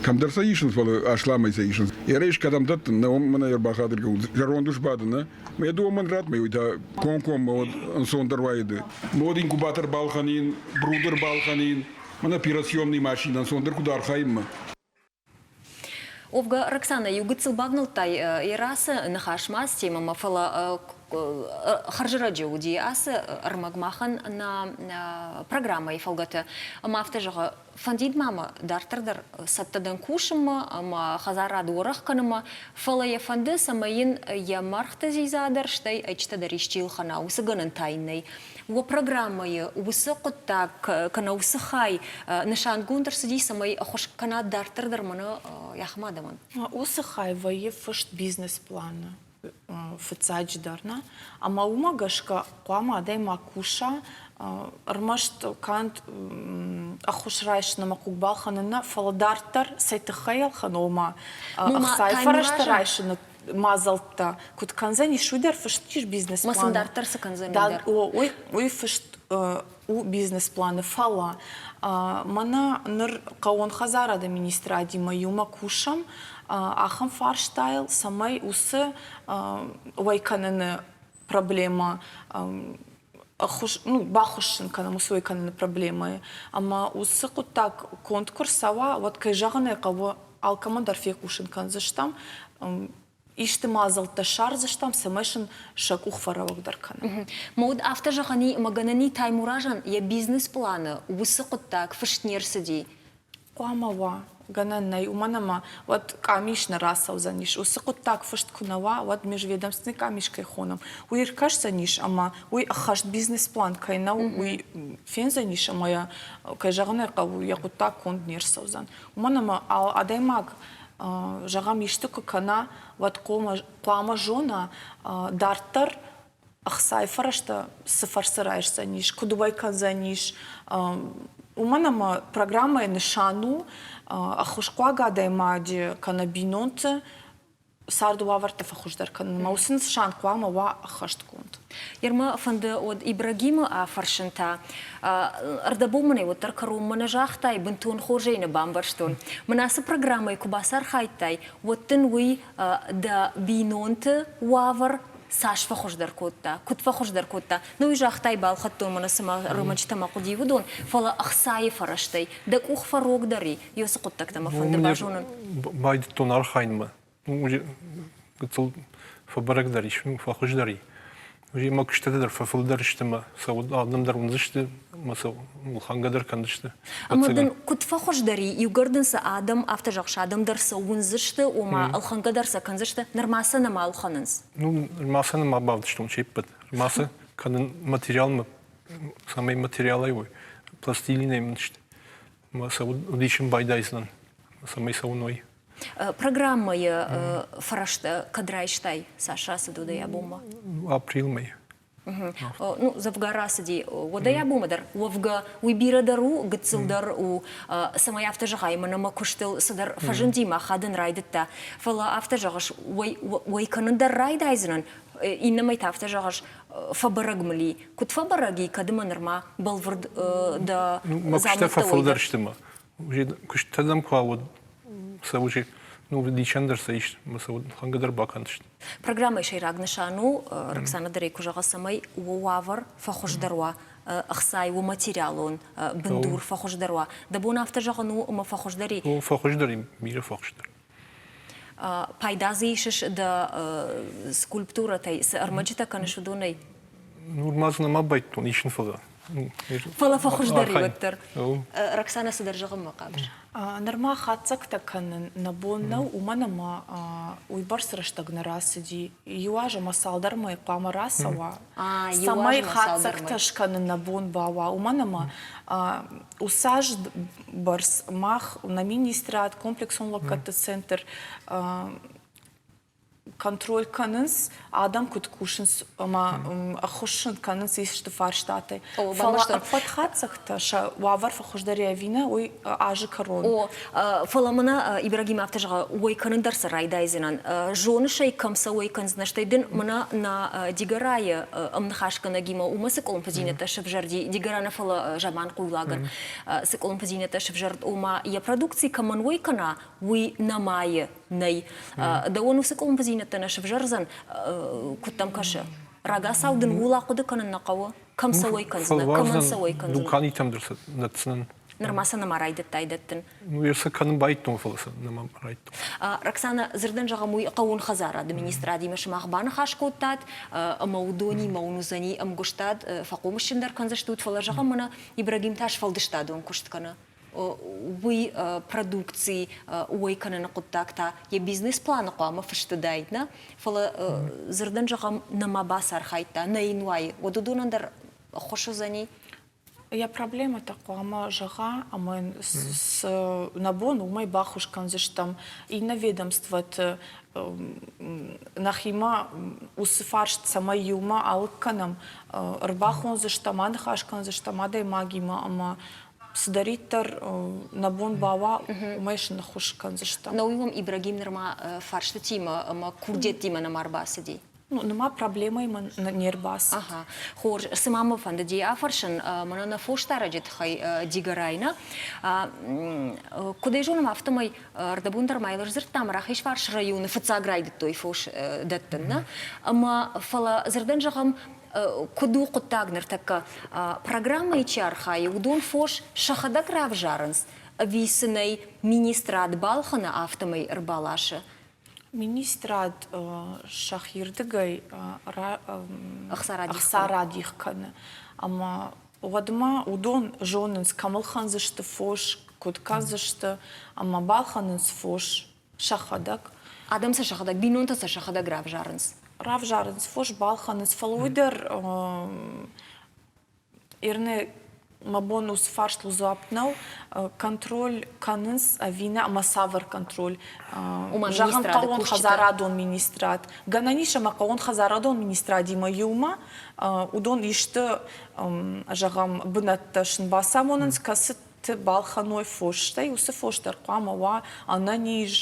Кӕмдӕр сӕ исынц, фӕлӕ асламӕй сӕ исынц. Ерӕй кӕдӕм дӕттын, нӕ уым мӕнӕ ӕрбахатыр кӕнут. Зӕронд ус бады, нӕ? Мӕ дыууӕ мӕн ратт, мӕ уый та комкоммӕ уӕд ӕнцондӕр уаид. Мод инкубатор балхӕнин, брудер балхӕнин, мӕнӕ операционный машинӕ ӕнцондӕр куыд архайынмӕ. Уӕвгӕ, Роксана, иу гыццыл бавнӕлдтай Ерасы ныхасмӕ ацы темӕмӕ, фӕлӕ хӕрзӕрӕджы уыди ацы ӕрмӕг махӕн нӕ программӕйы фӕлгӕты. Ӕмӕ афтӕ зӕгъы, фӕндид ма мӕ дарддӕр дӕр цӕттӕ дӕн кусынмӕ ӕмӕ хӕдзарад уӕрӕх кӕнынмӕ, фӕлӕ йӕ фӕнды, цӕмӕй йын йӕ мӕргъты дзидза дӕр, стӕй ӕйчытӕ дӕр исчи ӕлхӕна, уыцы гӕнӕн та йын нӕй. Уӕ программӕйы уыцы хъуыддаг кӕнӕ уыцы хай нысангонд ӕрцыди, цӕмӕй ӕххуыс кӕна дарддӕр дӕр мӕнӕ ахӕм адӕмӕн? Уыцы хай вӕййы фыст бизнес-планы фыццаджыдӕр, нӕ? Ӕмӕ уымӕ гӕсгӕ хъуамӕ адӕймаг куса ӕрмӕст канд ӕххуыс райсын ӕмӕ хъуг балхӕнын нӕ, фӕлӕ дарддӕр цӕй тыххӕй ӕлхӕны, ома ӕхцайы фӕрӕзтӕ райсыны мадзӕлттӕ куыд кӕндзӕнис, уый дӕр фыст ис бизнес-планы. Ма сын дарддӕр цы кӕндзӕн, уый дӕр? Уый фыст у бизнес-планы, фӕлӕ мӕнӕ ныр хъӕууон хӕдзарады министрадимӕ иумӕ кусӕм ахӕм фарстайыл, цӕмӕй уыцы уӕй кӕныны проблемӕ ӕххуыс, ну, баххуыс сын кӕнӕм уыцы уӕй кӕныны проблемӕйы. Ӕмӕ уыцы хъуыддаг конд куы рцӕуа, уӕд, кӕй зӕгъын ӕй хъӕуы, алкӕмӕн дӕр фехъусын кӕндзыстӕм. Исты мадзӕлттӕ ссардзыстӕм, цӕмӕй сын сӕ къух фӕрӕуӕгдӕр кӕнӕм. Ма уыд афтӕ зӕгъӕн и, ӕмӕ гӕнӕн и Таймуразӕн йӕ бизнес-планы уыцы хъуыддаг фыст не рцыди. Хъуамӕ уа, гӕнӕн нӕй, уымӕн ӕмӕ уӕд къамис нӕ рацӕудзӕнис. Уыцы хъуыддаг фыст куы нӕ уа, уӕд межведомственный къамис кӕй хонӕм, уый ӕркӕсдзӕнис ӕмӕ уый ӕххӕст бизнес-план кӕй нӕу, уый фендзӕнис ӕмӕ йӕ, кӕй зӕгъын ӕй хъӕуы, йӕ хъуыддаг конд не рцӕудзӕн. Уымӕн ӕмӕ адӕймаг, зӕгъӕм, исты куы кӕна, уӕд хъуамӕ зона, дарддӕр ӕхцайы фӕрӕзтӕ цы фӕрцы райсдзӕнис, куыд уӕй кӕндзӕнис. Уымӕн ӕмӕ программӕйы нысан у ӕххуысхъуаг адӕймаджы кӕнӕ бинонты царды уавӕртӕ фӕхуыздӕр кӕнынмӕ. Уыцы нысан хъуамӕ уа ӕххӕстгонд. Ермӕ фӕнды уӕд Ибрагимы афӕрсын та. Ӕрдӕбон мын ӕй уӕддӕр кӕронмӕ нӕ загътай, бынтон хорз ӕй нӕ бамбӕрстон. Мын ацы программӕйы куы бацархайдтай, уӕд дын уый дӕ бинонты уавӕр цас фӕхуыздӕр кодта, куыд фӕхуыздӕр кодта? Ну, уый загътай, балхӕдтон мӕнӕ цыма рымӕджытӕ мӕ хъуыди уыдон, фӕлӕ ӕхцайы фӕрӕзтӕй дӕ къух фӕрогдӕр и, уыцы хъуыддӕгтӕ мӕ фӕнды базонын. Байдыдтон архайынмӕ. Гыццыл фӕбӕрӕгдӕр ис, фӕхуыздӕр и. Мӕ куыстытӕ дӕр фӕфылдӕр сты мӕ сӕ адӕм дӕр уындзысты мӕ сӕ лхӕнгӕ дӕр кӕндзысты. Ӕмӕ дын куыд фӕхуыздӕр и, иугӕр дын сӕ адӕм, афтӕ зӕгъ, сӕ адӕм дӕр сӕ уындзысты, ома ӕлхӕнгӕ дӕр сӕ кӕндзысты, нырма сӕ нӕма ӕлхӕнынц? Ну, нырма сӕ нӕма бавдыстон се ппӕт. Нырма сӕ кӕнын материалмӕ, цӕмӕй материалӕй уой, пластилинӕй мын сты. Мӕ сӕ уыдисын байдайдзынӕн, цӕмӕй сӕ уыной. Программӕйы фӕрӕзтӕ кӕд райстай, цас рацыд уӕдӕй абонмӕ? Апрелмӕ. Ну, дзӕвгар рацыди уӕдӕй абонмӕ дӕр. Уӕвгӕ, уый бирӕ дӕр у, гыццыл дӕр у, цӕмӕй афтӕ зӕгъай, мӕнӕ мӕ куыстыл цыдӕр фӕзынди, мӕ хӕдын райдыдта. Фӕлӕ афтӕ зӕгъыс, уӕй кӕнын дӕр райдайдзынӕн, иннӕмӕй та афтӕ зӕгъыс, фӕбӕрӕг мыл и. Куыд фӕбӕрӕг и, кӕд ӕмӕ нырма бӕлвырд дӕ Мӕ куыстӕ фӕфылдӕр сты мӕ. Куыстытӕ дӕм куы уыд, сӕ уже ну, дичӕн дӕр сӕ ис, мӕ сӕ хӕнгӕ дӕр бакӕндзысты. Программӕйы сӕйраг нысан у, Роксана дӕр ӕй куы зӕгъы, цӕмӕй уӕ уавӕр фӕхуыздӕр уа, ӕхцайы у материалон бындур фӕхуыздӕр уа. Дӕ бон афтӕ зӕгъын у, ӕмӕ фӕхуыздӕр и? О, фӕхуыздӕр и, бирӕ фӕхуыздӕр. Пайда дзы исыс дӕ скульптурӕтӕй, цы ӕрмӕджытӕ кӕныс, уыдонӕй? Ну, ма дзы нӕма байдтон, исын фӕлӕ. Фӕлӕ фӕхуыздӕр и уӕддӕр. Роксана цыдӕр зӕгъынмӕ хъавыс? Нырма хатдзӕгтӕ кӕнын нӕ бон нӕу, уымӕн ӕмӕ уыйбӕрц рӕстӕг нӕ рацыди. Иу аз ӕмӕ цалдӕр мӕй хъуамӕ рацӕуа, цӕмӕй хатдзӕгтӕ скӕнын нӕ бон бауа, уымӕн ӕмӕ уыцы аз бӕрц мах, нӕ министрад, комплексон лӕггӕдты центр контроль кӕнынц, адӕм куыд кусынц ӕмӕ ӕххуыс сын кӕнынц исты фарстатӕй. Фӕлӕ ӕппӕт хатдзӕгтӕ сӕ уавӕр фӕхуыздӕр ӕви нӕ, уый азы кӕрон. О, фӕлӕ мӕнӕ Ибрагим афтӕ зӕгъы, уой кӕнын дӕр сӕ райдайдзынӕн. Зоныс ӕй, кӕм сӕ уой кӕндзынӕ, стӕй дын мӕнӕ нӕ Дигорайы ӕмныхасгӕнӕгимӕ уымӕ цы къуылымпыдзинӕдтӕ сӕвзӕрди, Дигора нӕ, фӕлӕ Заманхъуйлагӕн цы къуылымпыдзинӕдтӕ сӕвзӕрд, ома йӕ продукци кӕмӕн уой кӕна, уый нӕмайы нӕй. Дӕуӕн уыцы къуылымпыдзинӕдтӕ нӕ сӕвзӕрдзӕн, куыд дӕм кӕсы? Рагацау дын ууыл ахъуыды кӕнын нӕ хъӕуы? Кӕм сӕ уӕй кӕндзынӕ, кӕмӕн сӕ уӕй кӕндзынӕ? Дуканитӕм дӕр сӕ дӕтдзынӕн. Нырма сӕ нӕма райдыдтай дӕттын? Ну, йӕ сӕ кӕнын байдтон, фӕлӕ сӕ нӕма райдтон. Роксана, дзырдӕн зӕгъӕм, уый хъӕууон хӕдзарады министрадимӕ сымах баныхас кодтат, ӕмӕ уыдонимӕ уын уыдзӕни ӕмгуыстад, фӕхъомысджындӕр кӕндзыстут, фӕлӕ зӕгъӕм, мӕнӕ Ибрагим та сфӕлдыстадон куыст кӕны. Уый продукци уӕй кӕныны хъуыддаг та йӕ бизнес-планы хъуамӕ фыст уыдаид, нӕ? Фӕлӕ дзырдӕн зӕгъӕм, нӕма бацархайдта, нӕ йын уайы, уӕд уыдонӕн дӕр ӕххуыс уыдзӕни? Йӕ проблемӕтӕ хъуамӕ зӕгъа ӕмӕ йын цы нӕ бон, уымӕй баххуыс кӕндзыстӕм. Иннӕ ведомствоты нӕхимӕ уыцы фарст цӕмӕй иумӕ алыг кӕнӕм, ӕрбахондзыстӕм, аныхас кӕндзыстӕм адӕймагимӕ ӕмӕ цыдӕриддӕр нӕ бон бауа, уымӕй сын ныххуыс кӕндзыстӕм. Науи уӕм Ибрагим нырма фарстытимӕ ӕмӕ курдиӕттимӕ нӕма ӕрбацыди? Ну, нырма проблемӕимӕ не рбацыд. Ага. Хорз. Цыма мӕ фӕндыди афӕрсын, мӕнӕ нӕ фосдарӕджы тыххӕй Дигорайы нӕ. Куыд ӕй зонӕм, афтӕмӕй ӕрдӕбон дӕр ма йыл сдзырдтам, Рахизфарс районы фыццаг райдыдтой фос дӕттын, нӕ? Ӕмӕ, фӕлӕ дзырдӕн зӕгъӕм, куыд у хъуыддаг ныртӕккӕ? Программӕйы чи архайы, уыдон фос сӕхӕдӕг равзарынц, ӕви сын ӕй министрад балхӕны, афтӕмӕй ӕрбаласы? Министрад сӕхирдыгӕй ӕхца радих кӕны. Ӕмӕ уӕдмӕ уыдон зонынц, кӕм ӕлхӕндзысты фос, куыд кӕндзысты, ӕмӕ балхӕнынц фос сӕхӕдӕг. Адӕм сӕ сӕхӕдӕг, бинонтӕ сӕ сӕхӕдӕг равзарынц? Равзарынц, фос балхӕнынц, фӕлӕ уый дӕр Ирне, мӕ бон уыцы фарстыл дзуапп нӕу. Контроль кӕнынц ӕви нӕ ӕмӕ цавӕр контроль? Зӕгъӕм, хъӕууон хӕдзарадон министрад. Гӕнӕн ис ӕмӕ хъӕууон хӕдзарадон министрадимӕ иумӕ уыдон исты, зӕгъӕм, бынӕттӕ сын бацамонынц, кӕцыты балхӕной фос, стӕй уыцы фос дӕр хъуамӕ уа ӕнӕниз,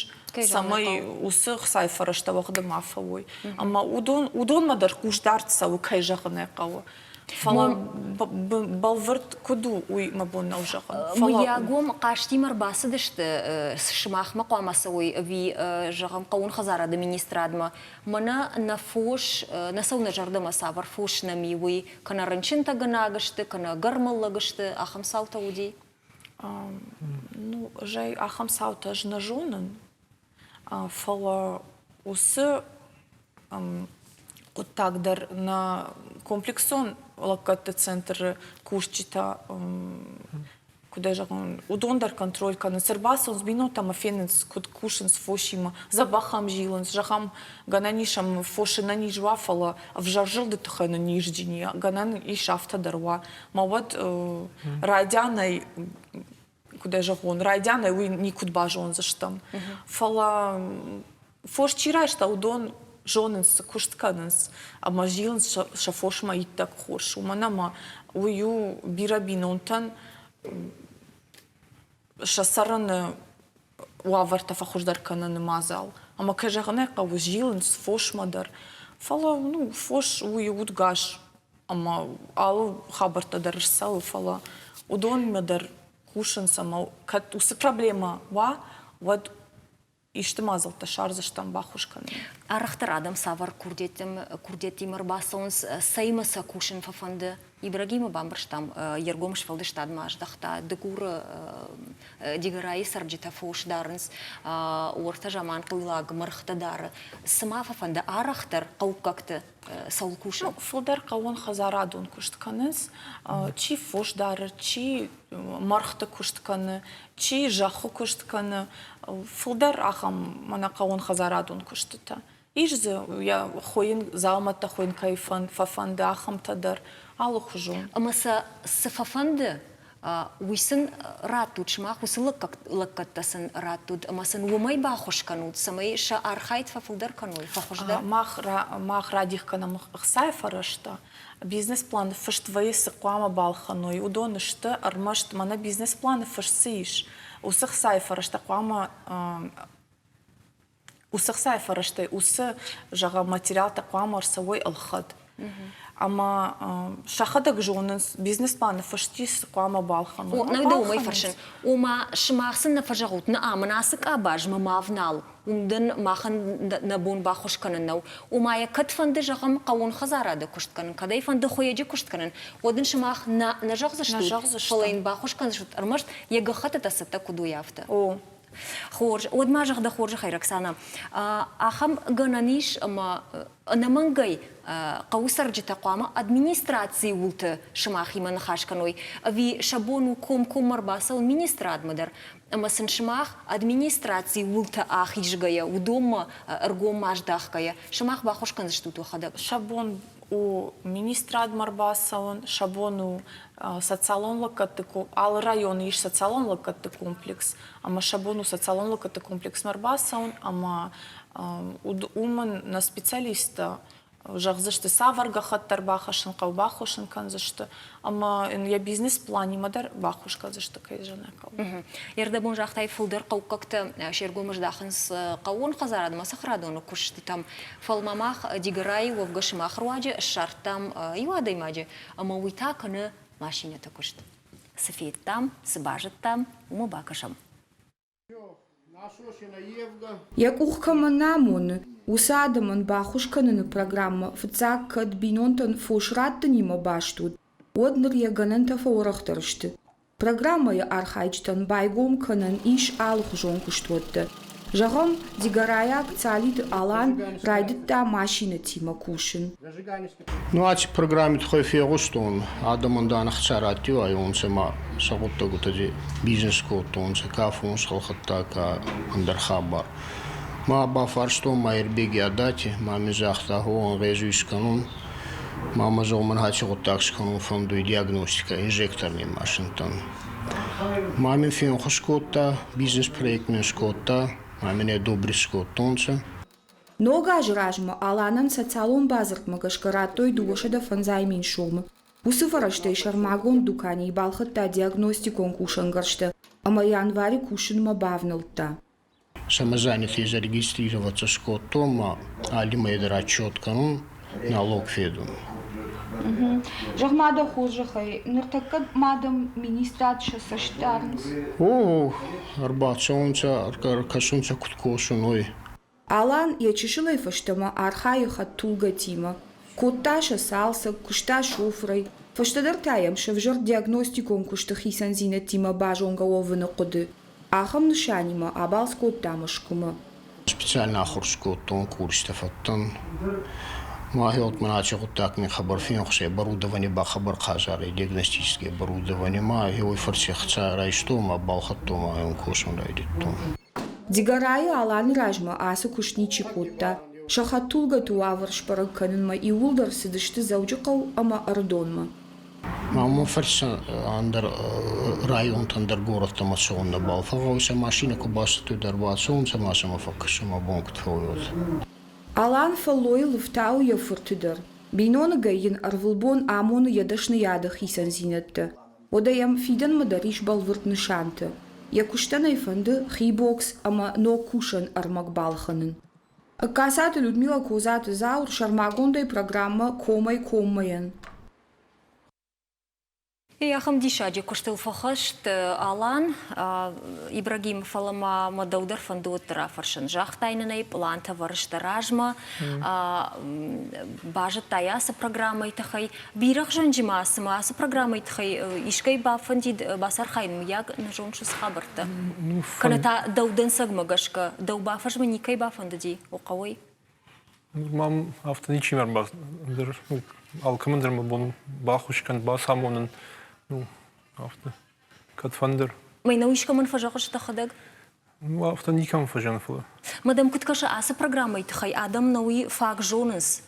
цӕмӕй уыцы хцайы фӕрӕзтӕ уӕгъды ма фӕуой. Ӕмӕ уыдонмӕ дӕр хъусдард цӕуы, кӕй зӕгъын ӕй хъӕуы. Фӕлӕ бӕлвырд куыд у, уый мӕ бон нӕу зӕгъын. Мыййагом хъазтимӕ рбацыдысты, сымахмӕ хъуамӕ цӕуой ӕви, зӕгъӕм, хъӕууон хӕдзарады министрадмӕ. Мӕнӕ нӕ фос, нӕ цӕуы нӕ зӕрдӕмӕ цавӕр фос нӕм и, уый кӕнӕ рынчынтӕгӕнаг сты, кӕнӕ гӕрмыллӕг сты, ахӕм цаутӕ уыди? Ну, ӕз ӕй ахӕм цаутӕ ӕз нӕ зонын. Фӕлӕ уыцы хъуыддаг дӕр нӕ комплексон лӕггӕдты центры кусджытӕ куыд ӕй зӕгъон, уыдон дӕр контроль кӕнынц. Ӕрбацӕуынц бинонтӕ ӕмӕ фенынц, куыд кусынц фосимӕ, дзӕбӕх ӕм зилынц. Зӕгъӕм, гӕнӕн ис ӕмӕ фосы ӕнӕниз уа, фӕлӕ ӕвзӕр зылды тыххӕй ныннизджын и, гӕнӕн ис афтӕ дӕр уа. Мӕ уӕд райдианӕй куыд ӕй зӕгъон, райдианӕй уый никуыд базондзыстӕм. Фӕлӕ фос чи райста, уыдон зонынц, цы куыст кӕнынц ӕмӕ зилынц сӕ фосмӕ иттӕг хорз, уымӕн ӕмӕ уый у бирӕ бинонтӕн сӕ цӕрыны уавӕртӕ фӕхуыздӕр кӕныны мадзал. Ӕмӕ, кӕй зӕгъын ӕй хъӕуы, зилынц фосмӕ дӕр. Фӕлӕ ну, фос уый удгас ӕмӕ алы хабӕрттӕ дӕр ӕрцӕуы, фӕлӕ уыдонмӕ дӕр кусынц ӕмӕ кӕд уыцы проблемӕ уа, уӕд исты мадзӕлттӕ ссардзыстӕм баххуыс кӕнын. Арӕхдӕр адӕм цавӕр курдиӕттимӕ ӕрбацӕуынц, цӕимӕ сӕ кусын фӕфӕнды? Ибрагимы бамбӕрстам, йе ргом сфӕлдыстадмӕ аздӕхта, Дыгуры Дигорайы цӕрджытӕ фос дарынц, уӕртӕ заманхъуйлаг мӕргътӕ дары. Цы ма фӕфӕнды арӕхдӕр хъӕуккӕгты цӕуыл кусын? Ну, фылдӕр хъӕууон хӕдзарадон куыст кӕнынц. Чи фос дары, чи мӕргъты куыст кӕны, чи зӕххы куыст кӕны. Фылдӕр ахӕм мӕнӕ хъӕууон хӕдзарадон куыстытӕ. Ис дзы йӕ хойын, дзаумӕттӕ хойын кӕй фӕфӕнды, ахӕмтӕ дӕр алыхуызон. Ӕмӕ сӕ цы фӕфӕнды, уый сын раттут, сымах уыцы лӕггӕдтӕ сын раттут ӕмӕ сын уымӕй баххуыс кӕнут, цӕмӕй сӕ архайд фӕфылдӕр кӕной, фӕхуыздӕр? Мах радих кӕнӕм ӕхцайы фӕрӕзтӕ. Бизнес-планы фыст вӕййы, цы хъуамӕ балхӕной, уыдон сты, ӕрмӕст мӕнӕ бизнес-планы фыст цы ис, уыцы ӕхцайы фӕрӕзтӕ хъуамӕ уыцы ӕхцайы фӕрӕзтӕй уыцы, зӕгъӕм, материалтӕ хъуамӕ ӕрцӕуой ӕлхӕд. Ӕмӕ сӕхӕдӕг зонынц, бизнес-планы фыст ис, цы хъуамӕ балхӕной. О, нӕ дӕ уымӕй фӕрсын. Ома, сымах сын нӕ фӕзӕгъут, нӕ, мын ацы къабазмӕ ма внал, уым дын махӕн нӕ бон баххуыс кӕнын нӕу. Ома йӕ кӕд фӕнды, зӕгъӕм, хъӕууон хӕдзарады куыст кӕнын, кӕд ӕй фӕнды хуыйӕджы куыст кӕнын, уӕд ын сымах нӕ, нӕ зӕгъдзыстут, фӕлӕ йын баххуыс кӕндзыстут ӕрмӕст йӕ гӕххӕттытӕ цӕттӕ куыд уой, афтӕ. О, Хорз, уӕд ма зӕгъ дӕ хорзӕхӕй, Роксана, ахӕм гӕнӕн ис, ӕмӕ ӕнӕмӕнгӕй хъӕуы цӕрджытӕ хъуамӕ администрацийы уылты сымахимӕ ныхас кӕной, ӕви сӕ бон у комкоммӕ ӕрбацӕуын министрадмӕ дӕр, ӕмӕ сын сымах администрацийы уылты ахизгӕйӕ, уыдонмӕ ӕргом ма здахгӕйӕ, сымах баххуыс кӕндзыстут уӕхӕдӕг? Сӕ бон у министрадмӕ ӕрбацӕуын, сӕ бон у социалон лӕггӕдты алы районы ис социалон лӕггӕдты комплекс, ӕмӕ сӕ бон у социалон лӕггӕдты комплексмӕ ӕрбацӕуын ӕмӕ уымӕн нӕ специалисттӕ зӕгъдзысты, цавӕр гӕххӕтт ӕрбахӕссын хъӕуы, баххуыс ын кӕндзысты ӕмӕ йын йӕ бизнес-планимӕ дӕр баххуыс кӕндзысты, кӕй зӕгъын ӕй хъӕуы. Ӕрдӕбон загътай, фылдӕр хъӕуккӕгтӕ се ргом здахынц хъӕууон хӕдзарадмӕ, цӕхӕрадоны куыстытӕм. Фӕлӕ ма мах Дигорайы уӕвгӕ сымах руаджы ссардтам иу адӕймаджы, ӕмӕ уый та кӕны машинӕты куыст. Цы федтам, цы базыдтам, уымӕ бакӕсӕм. Йӕ къух кӕмӕн нӕ амоны, уыцы адӕмӕн баххуыс кӕныны программӕ фыццаг кӕд бинонтӕн фос раттынимӕ баст уыд, уӕд ныр йӕ гӕнӕнтӕ фӕуӕрӕхдӕр сты. Программӕйы архайджытӕн байгом кӕнӕн ис алыхуызон куыстуӕттӕ. Зӕгъӕм, дигорайаг Цалиты Алан райдыдта машинӕтимӕ кусын. Ну, аци программи туххӕй фегъустон, адӕмӕн дан ӕхца раттиуайуонцӕ ма сӕ гъуддӕгутӕ бизнес кодтонцӕ, ка фонс ӕлхӕдта, ка ӕндӕр хабар. Ма бафарстон Маирбеги Адати, ма мин загъта, гъо, ӕнгъезуй искӕнун. Ма мӕ зӕгъун, аци гъуддаг скӕнун фӕндуй диагностикӕ инжекторни машинтӕн. Ма мин фенхус кодта, бизнес-проект мин скодта, ма мин ӕ добри скодтонцӕ. Ног азы размӕ Аланӕн социалон бадзырдмӕ гӕсгӕ радтой 250 000 сомы. Уыцы фӕрӕзтӕй сӕрмагонд дуканийы балхӕдта диагностикон кусӕнгӕрзтӕ ӕмӕ январы кусынмӕ бавнӕлдта. Самозанятый зарегистрироваться скодтон ма алли мӕй дӕр отчет кӕнун, налог федун. Зӕгъ ма дӕ хорзӕхӕй, ныртӕккӕ ма дӕм министрад сӕ цӕст дарынц? О, ӕрбацӕунцӕ, ӕркӕсунцӕ куд косун, уой. Алан йӕ чысылӕй фӕстӕмӕ архайы хӕдтулгӕтимӕ. Кодта сӕ цалцӕг, куыста шофырӕй, фӕстӕдӕр та йӕм сӕвзӕрд диагностикон куысты хицӕндзинӕдтимӕ базонгӕ уӕвыны хъуыды. Ахӕм нысанимӕ абалц кодта Мӕскуымӕ. Специально ахур скодтон, курстӕ фӕдтӕн. Мӕхе мын аци гъуддаг мин хабар фенхусӕй оборудование ба хабар хъазар ӕй, диагностическое оборудование ма уой фӕрци ӕхца райстон ма балхӕдтон ма косун райдӕдтон. Дигорайы Аланы размӕ ацы куыст ничи кодта. Сӕ хӕдтулгӕты уавӕр сбӕрӕг кӕнынмӕ иууылдӕр цыдысты Дзӕуджыхъӕу ӕмӕ Ӕрыдонмӕ. Мӕ фӕрцы ӕндӕр районтӕ, ӕндӕр горӕттӕмӕ цӕун нӕбал фӕгъгъӕуй, сӕ машинӕ ку бацӕттӕ дӕр бацӕунцӕ ма сӕмӕ фӕккӕсун мӕ бон куд фӕууй, уотӕ. Алан фӕллойы лывтауы йӕ фырты дӕр. Биноныгӕй йын ӕрвылбон амоны йӕ дӕсныйады хицӕндзинӕдтӕ. Уӕдӕ йӕм фидӕнмӕ дӕр ис бӕлвырд нысантӕ. Йӕ куыстӕн ӕй фӕнды хи бокс ӕмӕ ног кусӕн ӕрмӕг балхӕнын. Ӕгкацаты Людмила Козаты Зауыр сӕрмагондӕй программӕ «Комӕй-коммӕ-йӕн». Ахӕм диссаджы куыстыл фӕхӕст Алан Ибрагим, фӕлӕ ма мӕ дӕу дӕр фӕнды уӕддӕр афӕрсын. Загътай нын ӕй, пълантӕ вӕрыс дӕ размӕ, базыдтай ацы программӕйы тыххӕй. Бирӕгъзӕнджы ма цымӕ ацы программӕйы тыххӕй искӕй бафӕндид бацархайын, мыййаг, нӕ зоныс уыцы хабӕрттӕ? Кӕнӕ та дӕу дӕнцӕгмӕ гӕсгӕ дӕу бафӕзмын никӕй бафӕндыди о хъӕуӕй? Мам афтӕ ничи ме рбацыд. Алкӕмӕн дӕр мӕ бон баххуыс кӕн, бацамонын. Ну, афтӕ. Кӕд фӕндыр. Мӕнӕу искӕмӕн фӕзӕгъыс дӕхӕдӕг? Ну, афтӕ никӕмӕн фӕзӕгъын, фӕлӕ. Мадам, куыд кӕсы ацы программӕйы тыххӕй адӕм нӕ уый фаг зонынц?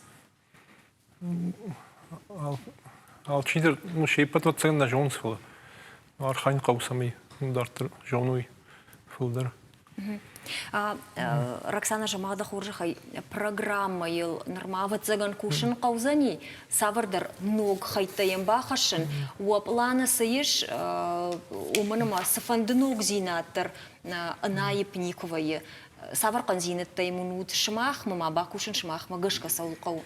Алчидӕр, ну, се ппӕт ӕвӕццӕгӕн нӕ зонынц, фӕлӕ архайын хъӕуы, цӕмӕй дарддӕр зоной фылдӕр. Роксана, зӕгъ дӕ хорзӕхӕй, программӕйыл нырма ӕвӕццӕгӕн кусын хъӕудзӕни, цавӕрдӕр ног хӕйттӕ йӕм бахӕссын. Уӕ пъланы цы ис, уымӕн ӕмӕ цыфӕнды ногдзинад дӕр ӕнаипп никуы вӕййы. Цавӕр хъӕндзинӕдтӕй мын уыд сымахмӕ ма бакусын сымахмӕ гӕсгӕ цӕуыл хъӕуы?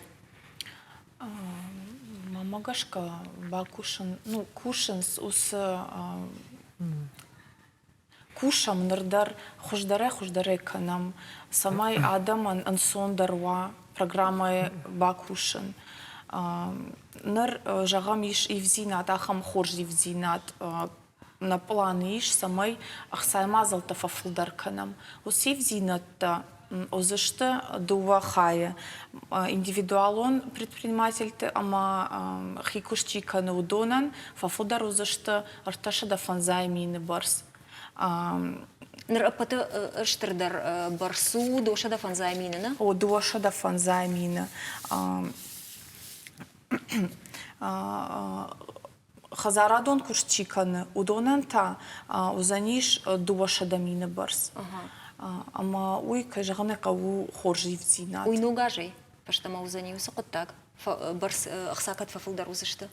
Мӕнмӕ гӕсгӕ бакусын, ну, кусынц уыцы кусӕм ныр дӕр хуыздӕрӕй-хуыздӕрӕй кӕнӕм, цӕмӕй адӕмӕн ӕнцондӕр уа программӕйы бакусын. Ныр, зӕгъӕм, ис ивдзинад, ахӕм хорз ивдзинад нӕ пъланы ис, цӕмӕй ӕхцайы мадзӕлттӕ фӕфылдӕр кӕнӕм. Уыцы ивдзинӕдтӕ уыдзысты дыууӕ хайы: индивидуалон предпринимательты ӕмӕ хи куыст чи кӕны, уыдонӕн фӕфылдӕр уыдзысты 305 мины бӕрц. Ныр ӕппӕты стырдӕр бӕрц у 205 мины, нӕ? О, 205 мины. Хӕдзарадон куыст чи кӕны, уыдонӕн та уыдзӕнис 200 мины бӕрц. Ӕмӕ уый, кӕй зӕгъын ӕй хъӕуы, хорз ивддзинад. Уый ног азӕй фӕстӕмӕ уыдзӕни уыцы хъуыддаг? Бӕрц ӕхца кӕд фӕфылдӕр уыдзысты?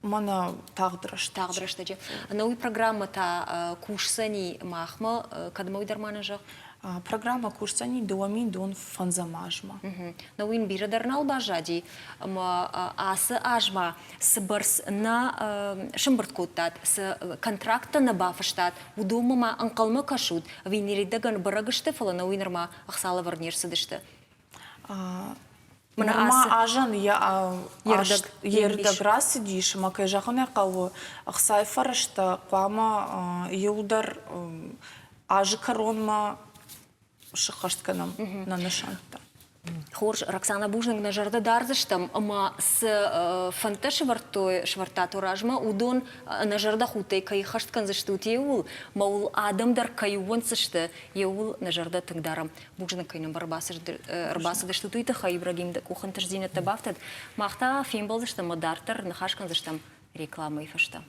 Мӕнӕ тагъд рӕстӕджы. Тагъд рӕстӕджы. Ӕнӕуый программӕ та кусдзӕни махмӕ, кӕдмӕ уый дӕр ма нӕ зӕгъ? Программӕ кусдзӕни 2005 азмӕ. Нӕуый йын бирӕ дӕр нал баззади, ӕмӕ ацы азмӕ цы бӕрц нӕ сӕмбырд кодтат, цы контракттӕ нӕ бафыстат, уыдонмӕ ма ӕнхъӕлмӕ кӕсут, ӕви ныридӕгӕн бӕрӕг сты, фӕлӕ нӕуый нырма ӕхца лӕвӕрд не рцыдысты? Нырма азӕн йе рдӕг рацыдис, ӕмӕ кӕй зӕгъын ӕй хъӕуы, ӕхцайы фӕрӕзтӕ хъуамӕ иуылдӕр азы кӕронмӕ. сыххӕст кӕнӕм нӕ нысӕнттӕ. Хорз, Роксана, бузныг, нӕ зӕрдӕ дардзыстӕм ӕмӕ цы фӕндтӕ сӕвӕрдтой, сӕвӕрдтат размӕ, уыдон ӕнӕзӕрдӕхудтӕй кӕй хӕст кӕндзыстут иууыл, мӕ уыл адӕм дӕр кӕй ууӕнддзысты, иууыл нӕ зӕрдӕ тынг дарӕм. Бузныг, кӕй нӕм ӕрбацыдыстут, уый тыххӕй, Ибрагим, дӕ къухы ӕнтыстдзинӕдтӕ бафтӕд. Мах та фембӕлдзыстӕм ӕмӕ дарддӕр ныхас кӕндзыстӕм рекламӕйы фӕстӕ.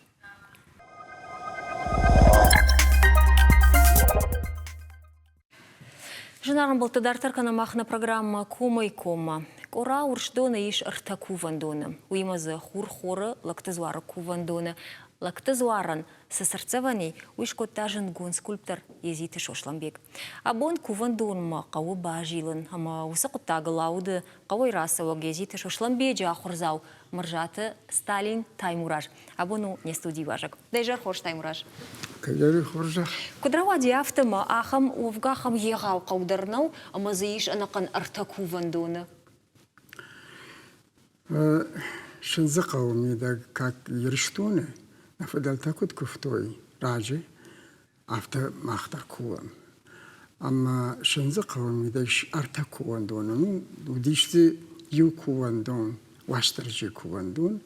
Зынаргъ ӕмбӕлттӕ, дарддӕр кӕнӕм мах нӕ программӕ Комӕй-коммӕ. Къора Урсдоны ис ӕртӕ кувӕндоны. Уыимӕ дзы Хур-Хоры Лӕгты дзуары кувӕндоны. Лӕгты дзуарӕн цы цыртдзӕвӕн и, уый скодта зындгонд скульптор Езиты Сослӕнбег. Абон кувӕндонмӕ хъӕуы базилын ӕмӕ уыцы хъуыддагыл ауды хъӕуӕй рацӕуӕг Езиты Сослӕнбеджы ахуырдзау Мырзаты Сталин Таймураз. Абон у не студийы уазӕг. Дӕ изӕр хорз, Таймураз. Кӕйдӕр хорзӕх. Куыд рауади афтӕ ма ахӕм уӕвгӕ ахӕм егъау хъӕу дӕр нӕу, ӕмӕ дзы ис ӕнӕхъӕн ӕртӕ кувӕндоны. Сындзыхъӕуы мидӕг как Ирыстоны нӕ фыдӕлтӕ куыд куывтой раджы, афтӕ мах дӕр кувӕм. Ӕмӕ Сындзыхъӕуы мидӕг ис ӕртӕ кувӕндоны. Ну, уыдис дзы иу кувӕндон, Уастырджийы кувӕндон,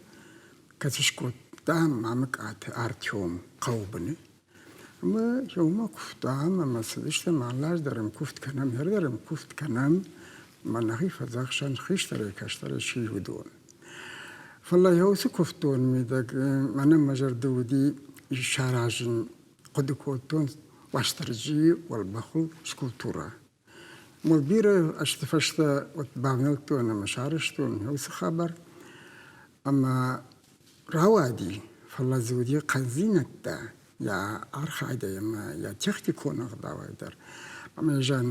кӕцы скодта Мамыкъаты Артем хъӕубыны. Ӕмӕ иумӕ куывтам ӕмӕ цыдыстӕм алы аз дӕр ӕм куывд кӕнӕм, ныр дӕр ӕм куывд кӕнӕм, ӕмӕ нӕхи фӕдзӕхсӕн хистӕрӕй-кӕстӕрӕй чи уыдон. Фӕлӕ йӕ уыцы куывддоны мидӕг мӕнӕн мӕ зӕрды уыди саразын, хъуыды кодтон Уастырджийы уӕлбӕхыл скульптурӕ. Мыл бирӕ ӕзты фӕстӕ вот бавнӕлдтон ӕмӕ сарӕзтон уыцы хабар. Ӕмӕ рауади, фӕлӕ дзы уыди хъӕндзинӕдтӕ йӕ архайдӕй ӕмӕ йӕ техникон ӕгъдауӕй дӕр. Ӕмӕ зӕгъын,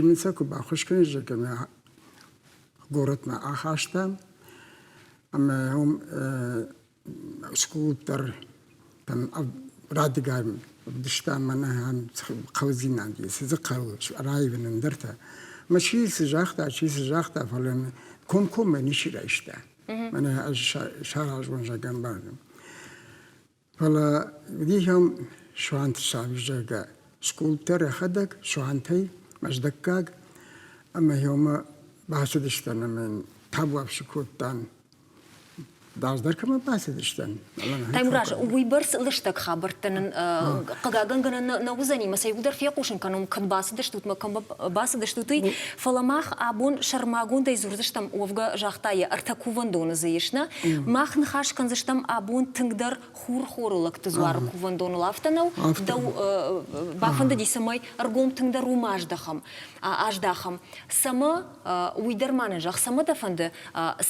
мын сӕ куы баххуыс кӕнин, зӕгъгӕ, мӕ горӕтмӕ ахастам ӕмӕ уым скульптор там радыгай ӕвдыста мӕнӕ хъӕудзинад ис, цы дзы хъӕуы раивын ӕндӕртӕ. Мӕ чи цы загъта, чи цы загъта, фӕлӕ комкоммӕ ничи райста. Мӕнӕ ӕз саразон, зӕгъгӕ, ӕмбарын. Фӕлӕ уыдихӕм Суанты Саби, зӕгъгӕ, скульптор йӕхӕдӕг Суантӕй мӕздӕггаг ӕмӕ йемӕ бацыдыстӕм ӕмӕ йын табуафси кодтам. Раздӕр кӕмӕ бацыдыстӕм? Таймураз, уыйбӕрц лыстӕг хабӕрттӕ нын хъыгагӕн гӕнӕн нӕ уыдзӕни, мӕ сӕ иуылдӕр фехъусын кӕнон, кӕд бацыдыстут мӕ кӕм бацыдыстут, уый. Фӕлӕ мах абон сӕрмагондӕй дзурдзыстӕм, уӕвгӕ загъта йӕ, ӕртӕ кувӕндоны дзы ис, нӕ? Мах ныхас кӕндзыстӕм абон тынгдӕр хур-хоры лӕгты дзуары кувӕндоныл. Афтӕ нӕу? Дӕу бафӕндыди, цӕмӕй ӕргом тынгдӕр уымӕ аздӕхӕм. Аздахӕм. Цӕмӕ, уый дӕр ма нын зӕгъ, цӕмӕ дӕ фӕнды,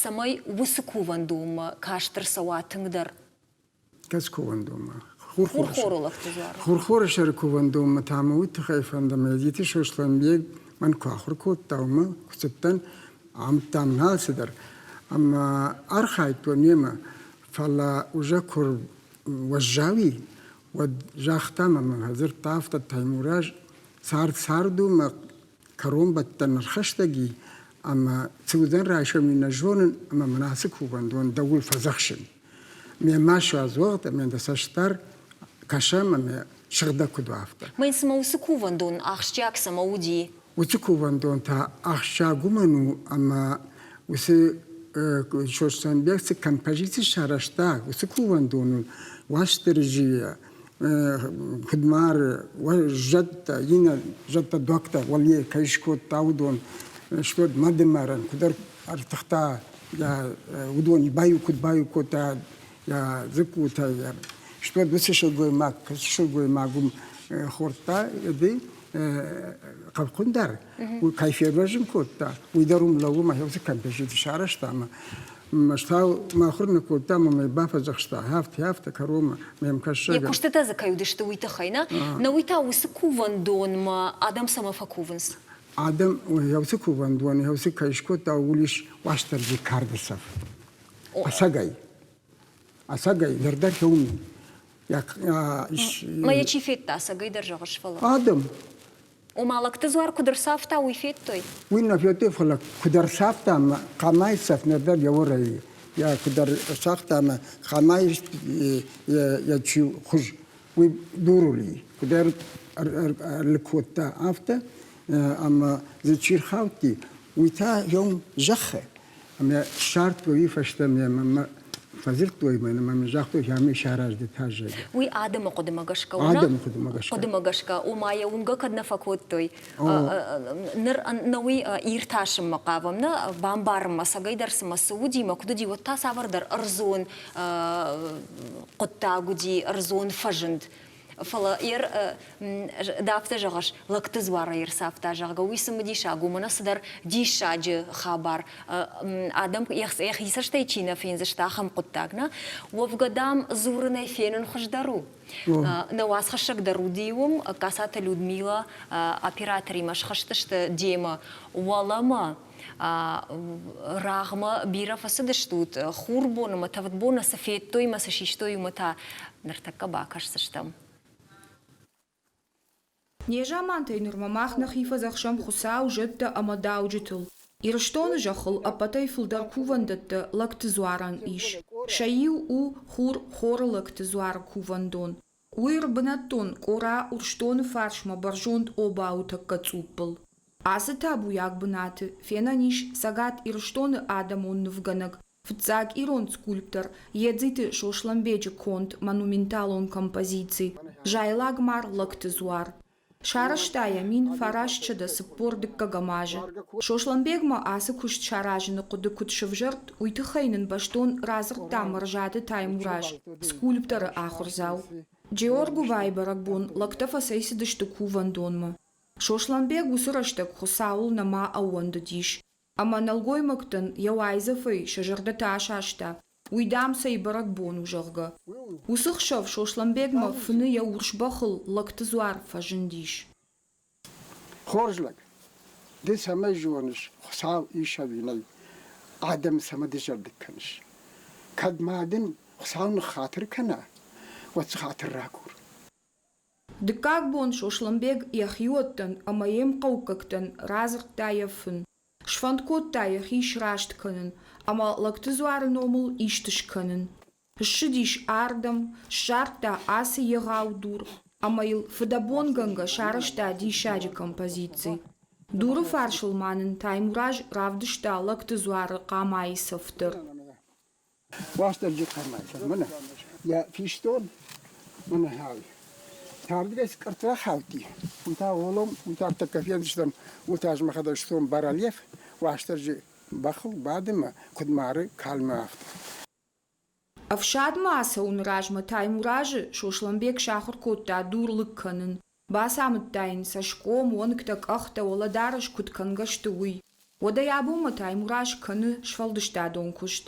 цӕмӕй уыцы кувӕндонмӕ каст ӕрцӕуа тынгдӕр? Кӕцы кувӕндонмӕ? Хурхоры лӕгты дзуар. Хурхоры сӕры кувӕндонмӕ та мӕ уый тыххӕй фӕнды, ӕмӕ Едиты Сослӕнбег мӕн куы ахуыр кодта, уымӕ куы цыдтӕн, амыдта мын алцыдӕр. Ӕмӕ архайдтон йемӕ, фӕлӕ уже куы уӕззауи, уӕд загъта ӕмӕ мын фӕдзырдта афтӕ, Таймураз, цард цард у мӕ кӕронбӕттӕн ӕрхӕстӕг и, ӕмӕ цы уыдзӕн райсом, уый нӕ зонын, ӕмӕ мын ацы кувӕндон дӕуыл фӕдзӕхсын. Мемӕ суадз уӕгъд ӕмӕ дӕ цӕст дар, кӕсӕм ӕмӕ сыгъдӕг куыд уа, афтӕ. Мӕн цыма уыцы кувӕндон ахсджиаг цӕмӕ уыди? Уыцы кувӕндон та ахсджиаг уымӕн у, ӕмӕ уыцы Сослӕнбег цы композици сарӕзта, уыцы кувӕндоныл Уастырджийӕ, куыд мары, зӕдтӕ, иннӕ зӕдтӕ дуӕгтӕ уӕле кӕй скодта, уыдон скод мадымӕрӕн куыд ӕртыхта, уыдон баиу куыд баиу кодта йӕ дзыккутӕ, стод уыцы сылгоймаг, сылгоймаг уым хордта хъӕвхъуын дӕр, уый кӕй фервӕзын кодта, уый дӕр уым лӕууы мӕ уыцы композици сарӕзта ӕмӕ Мӕстау мӕ ахуыр ныккодта ӕмӕ мӕ бафӕдзӕхста, афтӕ, афтӕ кӕронмӕ мӕм кӕсӕг. Йӕ куыстытӕ дзы кӕй уыдысты, уый тыххӕй, нӕ? Нӕ уый та уыцы кувӕндонмӕ адӕм цӕмӕ фӕкувынц? Адӕм уыцы кувӕндон, уыцы кӕй скодта, ууыл ис Уастырджи карды цӕф. Ӕцӕгӕй. Ӕцӕгӕй, ныр дӕр уым. Мӕ йӕ чи федта, ӕцӕгӕй дӕр зӕгъыс, фӕлӕ. Адӕм. Ома лӕгты дзуар куыд ӕрцавта, уый федтой? Уый нӕ федтой, фӕлӕ куыд ӕрцавта ӕмӕ хъамайы цӕф ныр йӕ уӕрӕй йӕ куыд ӕрцагъта ӕмӕ хъамайы йӕ чи хуыз, уый дурыл и. Куыд ӕрлыг кодта, афтӕ. Ӕмӕ дзы чи рхаудти, уый та йӕм зӕххы. Ӕмӕ ссардтой уый фӕстӕ мӕ фӕдзырдтой мӕн ӕмӕ мын загътой, ам сараздӕ та, зӕгъгӕ. Уый адӕмы хъуыдымӕ гӕсгӕ у, Адӕмы хъуыдымӕ гӕсгӕ. Хъуыдымӕ гӕсгӕ, ома йӕ уынгӕ кӕд нӕ фӕкодтой. Ныр нӕ уый иртасынмӕ хъавӕм, нӕ бамбарынмӕ, цӕгӕйдӕр цымӕ цы уыди мӕ куыд уыди, уӕд та цавӕрдӕр ӕрдзон хъуыддаг уыди, ӕрдзон фӕзынд. Фӕлӕ ер ды афтӕ зӕгъыс, лӕгты дзуарӕй ӕрцавта, зӕгъгӕ, уый цымыдисаг у, мӕнӕ цыдӕр диссаджы хабар. Адӕм йӕхи цӕстӕй чи нӕ фендзысты, ахӕм хъуыддаг, нӕ? Уӕвгӕ, дам, дзурынӕй фенын хуыздӕр у. Нӕ уацхӕссӕг дӕр уыди уым, Касаты Людмила операторимӕ схызтысты демӕ уӕлӕмӕ. Рагъмӕ бирӕ фӕцыдыстут, хурбон ӕмӕ тӕвдбоны цы федтой ӕмӕ цы систой, уымӕ та ныртӕккӕ бакӕсдзыстӕм. Незамантӕй нырмӕ мах нӕхи фӕдзӕхсӕм Хуыцау, зӕдтӕ ӕмӕ дауджытыл. Ирыстоны зӕххыл ӕппӕтӕй фылдӕр кувӕндӕттӕ Лӕгты дзуарӕн ис. Сӕ иу у Хур Хоры Лӕгты дзуары кувӕндон. Уый ӕрбынӕттон Къора Урсдоны фарсмӕ бӕрзонд обауы тӕккӕ цъуппыл. Ацы табуйаг бынаты фенӕн ис Цӕгат Ирыстоны адӕмон нывгӕнӕг, фыццаг ирон скульптор Едзиты Сослӕнбеджы конд монументалон композици «Зайлагмар лӕгты дзуар». Сарӕзта йӕ 1942 азы. Сослӕнбегмӕ ацы куыст саразыны хъуыды куыд сывзӕрд, уый тыххӕй нын бӕстон радзырдта Мӕрзаты Таймураз, скульпторы ахуырдзау. Джеоргуыбайы бӕрӕгбон лӕгтӕ фӕцӕйцыдысты кувӕндонмӕ. Сослӕнбег уыцы рӕстӕг Хуыцауыл нӕма ӕууӕндыдис, ӕмӕ нӕлгоймӕгтӕн йӕ уайдзӕфӕй сӕ зӕрдӕтӕ асаста, уый, дам, цӕй бӕрӕгбон у, зӕгъгӕ. Уыцы хсӕв Сослӕнбегмӕ фыны йӕ урс бӕхыл лӕгты дзуар фӕзындис. Хорз лӕг, ды цӕмӕй зоныс, Хуыцау ис ӕви нӕй, адӕм цӕмӕ дызӕрдыг кӕныс? Кӕд ма дын Хуыцау ныххатыр кӕна, уӕд дзы хатыр ракур. Дыккаг бон Сослӕнбег йӕхиуӕттӕн ӕмӕ йе мхъӕуккӕгтӕн радзырдта йӕ фын. Сфӕнд кодта йӕхи сраст кӕнын ӕмӕ Лӕгты дзуары номыл исты скӕнын. Ссыдис ардӕм, ссардта ацы егъау дур ӕмӕ йыл фыдӕбонгӕнгӕ сарӕзта диссаджы композици. Дуры фарсыл ма нын Таймураз равдыста Лӕгты дзуары хъамайы цӕф дӕр. Уастырджи хъамай мӕнӕ йӕ фистон мӕнӕ хауй. Тардгай скъӕрт рахаудти. Уый та олом, уый та ӕртӕккӕ фендзыстӕм, уый та ӕз мӕхӕдӕг стон баральеф, Уастырджи бӕхыл бады мӕ куыд мары калмы афтӕ. Ӕфсадмӕ ацӕуыны размӕ Таймуразы Сослӕнбег сахуыр кодта дур лыг кӕнын. Бацамыдта йын цӕсгом, уӕнгтӕ, къӕхтӕ, уӕлӕдарӕс куыд кӕнгӕ сты, уый. Уӕдӕй абонмӕ Таймураз кӕны сфӕлдыстадон куыст.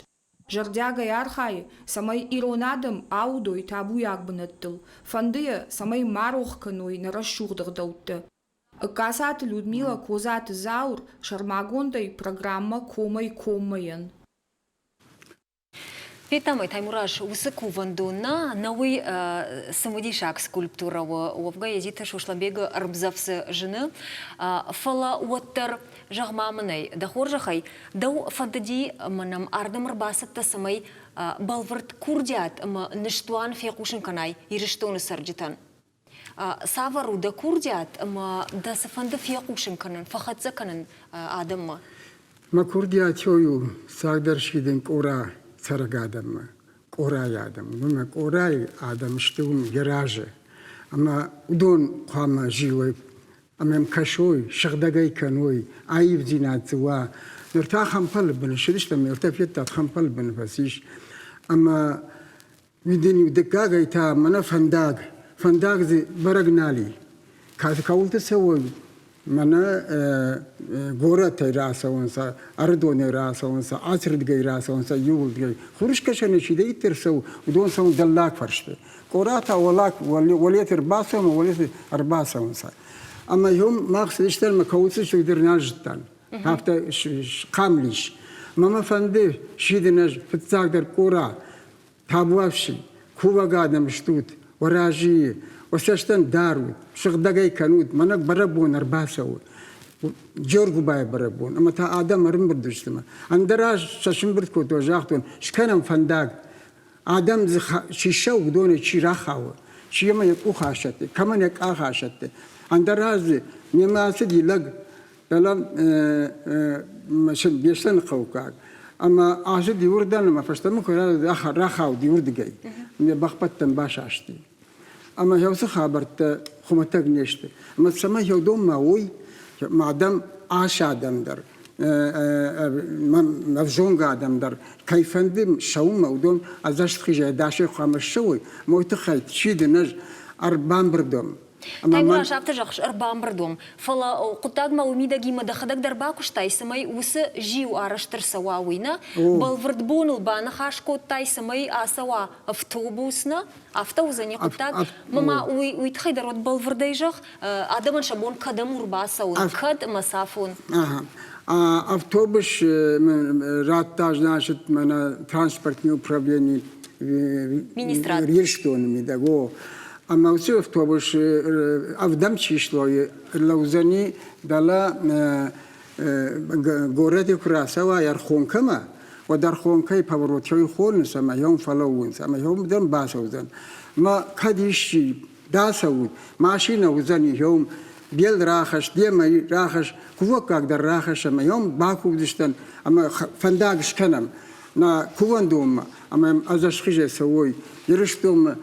Зӕрдиагӕй архайы, цӕмӕй ирон адӕм аудой табуйаг бынӕттыл, фӕнды йӕ, цӕмӕй ма рох кӕной нӕ рӕсугъд ӕгъдӕуттӕ. Ӕгкацаты Людмила Козаты Зауыр сӕрмагондӕй программӕ «Комӕй-коммӕ-йӕн». Федтам ӕй, Таймураз, уыцы кувӕндон нӕ, нӕ уый цымыдисаг скульптурӕ у. Уӕвгӕ Езиты Сослӕнбегы ӕрмдзӕф дзы зыны. Фӕлӕ уӕддӕр, зӕгъ-ма мын ӕй, дӕ хорзӕхӕй, дӕу фӕндыди ӕмӕ нӕм ардӕм ӕрбацыдтӕ, цӕмӕй бӕлвырд курдиат ӕмӕ ныстуан фехъусын кӕнай Ирыстоны цӕрджытӕн. Цавӕр у дӕ курдиат ӕмӕ дӕ цы фӕнды фехъусын кӕнын, фӕхӕццӕ кӕнын адӕммӕ? Мӕ курдиат у цалдӕр сидын Къора цӕрӕг адӕммӕ, Къорайы адӕм. Уымӕ Къорайы адӕм сты уым йӕ разы. Ӕмӕ уыдон хъуамӕ зилой ӕмӕ йӕм кӕсой, сыгъдӕгӕй кӕной, аивдзинад дзы уа. Ныр та хӕмпӕлы бын ссыдыстӕм, ӕртӕ федтат хӕмпӕлы бын фӕцис. Ӕмӕ Уый дын иу дыккагӕй та мӕнӕ фӕндаг. Фӕндаг дзы бӕрӕг нал и. Кӕуылты цӕуой, мӕнӕ горӕтӕй рацӕуынц, Ӕрыдонӕй рацӕуынц, ацырдыгӕй рацӕуынц, иууылдыгӕй. Хурыскӕсӕны чидӕриддӕр цӕуы, уыдон цӕуынц дӕллаг фӕрсты. Къора та уӕлеты ӕрбацӕуы ӕмӕ уӕлеты ӕрбацӕуынц. Ӕмӕ йом мах цыдыстӕм ӕмӕ кӕуылты цӕуы дӕр нал зыдтам. Афтӕ схъамыл ис. Мӕ мӕ фӕнды сидын ӕз фыццагдӕр Къора Табуафси, кувӕг адӕм стут, уӕ разыйы, уӕ цӕстӕн дарут, сыгъдӕгӕй кӕнут, мӕнӕ бӕрӕгбон ӕрбацӕуы. Джоргуыбайы бӕрӕгбон, ӕмӕ та адӕм ӕрымбырд сты. Ӕндӕр аз сӕ сымбырд кодтой, загътон, скӕнӕм фӕндаг. Адӕм дзы чи ссӕуы, уыдонӕй чи рахауы, чи ӕмӕ йӕ къух асӕтты, кӕмӕн йӕ къах асӕтты. Ӕндӕр аз дзы мемӕ ацыди лӕг, дӕлӕ Беслӕныхъӕуккаг. Ӕмӕ ацыди уырдӕм ӕмӕ фӕстӕмӕ куы рахауди уырдыгӕй, йӕ бӕхбӕттӕн басасти. Ӕмӕ уыцы хабӕрттӕ хуымӕтӕг не сты. Ӕмӕ цӕмӕй уыдонмӕ уой, адӕм ас адӕм дӕр, ӕвзонг адӕм дӕр, кӕй фӕнды цӕуынмӕ, уыдон ӕдзӕстхизӕй ӕдасӕй хъуамӕ ссӕуой, ӕмӕ уый тыххӕй чи дын ӕз ӕрбамбырд уӕм. Таймураз, афтӕ зӕгъыс, ӕрбамбырд уӕм, фӕлӕ хъуыддагмӕ уый мидӕгимӕ дӕхӕдӕг дӕр бакуыстай, цӕмӕй уыцы зиу арӕзт ӕрцӕуа, уый нӕ? Бӕлвырд боныл баныхас кодтай, цӕмӕй ацӕуа автобус, нӕ? Афтӕ уыдзӕни хъуыддаг. Мама, уый, уый тыххӕй дӕр уӕд бӕлвырдӕй зӕгъ, адӕмӕн сӕ бон кӕдӕм у рбацӕуын, кӕд ӕмӕ цафон? Ага. Автобус радта, значит, мӕнӕ транспортный управление Министрад. Ирыстоны мидӕг, о. Ӕмӕ уыцы автобус ӕвдӕм числойы лӕудзӕни дӕлӕ горӕты куы рацӕуа Ӕрхонкӕмӕ, уӕд Ӕрхонкӕйы поворотӕй хонынц ӕмӕ йӕм фӕлӕууынц ӕмӕ йӕм дӕм бацӕудзӕн. Мӕ кӕд исчи дацӕут, машинӕ уыдзӕни йӕм бел рахӕсс, демӕ рахӕсс, кувӕггаг дӕр рахӕсс ӕмӕ йӕм бакувдзыстӕн ӕмӕ фӕндаг скӕнӕм нӕ кувӕндонмӕ ӕмӕ йӕм ӕдзӕсхизӕй цӕуой Ирыстонмӕ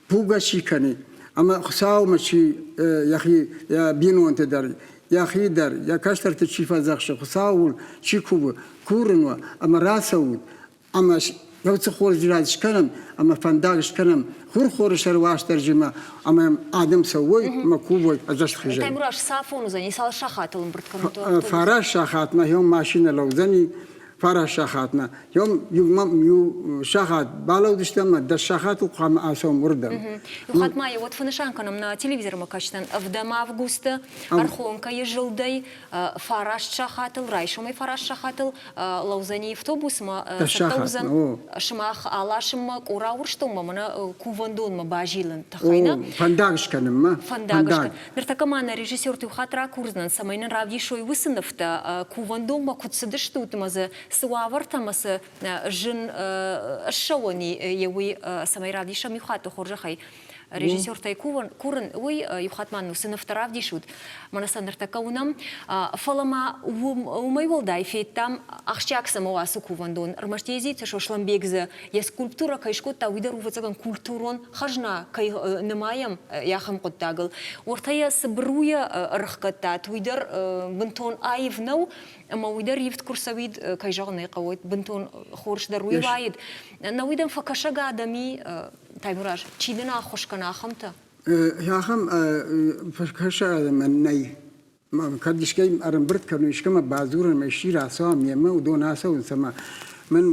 Пугӕ чи кӕны ӕмӕ Хуыцаумӕ чи йӕхи йӕ бинонты дӕр, йӕхи дӕр, йӕ кӕстӕрты чи фӕдзӕхсы, Хуыцауыл чи кувы, курын уӕ ӕмӕ рацӕут ӕмӕ уыцы хорздзинад скӕнӕм ӕмӕ фӕндаг скӕнӕм хур-хоры сӕр Уастырджимӕ ӕмӕ йӕм адӕм цӕуой ӕмӕ кувой ӕдзӕстхизӕй. Таймураз, цафон уыдзӕни, цал сахатыл ӕмбырд кӕнут? Фараст сахатмӕ йӕм машинӕ лӕудзӕни, фараст сахатмӕ. Иу иу сахат балӕудыстӕм ӕмӕ дӕс сахатыл хъуамӕ ацӕуӕм уырдӕм. Иу хатт ма йӕ уӕд фӕнысан кӕнӕм нӕ телевизормӕ кӕсдзӕн ӕвдӕм августы Ӕрхонкӕйы зылдӕй фараст сахатыл, райсомӕй фараст сахатыл лӕудзӕни автобусмӕ, цӕттӕ уыдзӕн сымах аласынмӕ, Къора-Урсдонмӕ, мӕнӕ кувӕндонмӕ базилын тыххӕй нӕ? Фӕндаг скӕнынмӕ. Фӕндаг скӕнын. Ныртӕккӕ ма нӕ режиссерты иу хатт ракурдзынӕн, цӕмӕй нын равдисой уыцы нывтӕ, кувӕндонмӕ куыд цыдыстут ӕмӕ дзы цы уавӕртӕ ӕмӕ цы зын ссӕуӕн и, уый цӕмӕй равдисӕм иу хатты хорзӕхӕй режиссертӕй курын, уый иу хатт ма нын цы нывтӕ равдисут, мӕнӕ сӕ ныртӕккӕ уынӕм. Фӕлӕ ма уымӕй уӕлдай федтам, ахсджиаг цӕмӕ у ацы кувӕндон. Ӕрмӕст Езиты Сослӕнбег дзы йӕ скульптурӕ кӕй скодта, уый дӕр у ӕвӕццӕгӕн культурон хӕзна кӕй нымайӕм ахӕм хъуыддагыл. Уӕртӕ йӕ цы быруйӕ ӕрыхгӕдтат, уый дӕр бынтон аив нӕу, ӕмӕ уый дӕр ивд куы рцӕуид, кӕй зӕгъын ӕй хъӕуы, бынтон хорз дӕр уый уаид. Нӕуый дӕм фӕкӕсӕг адӕми, Таймураз, чи дын ӕххуыс кӕна ахӕмтӕ? Ахӕм фӕкӕсӕг адӕмӕн нӕй. Кӕд искӕй ӕрӕмбырд кӕнон, искӕмӕ бадзурын ӕмӕ исчи рацӕуа мемӕ, уыдон ацӕуынц ӕмӕ мӕн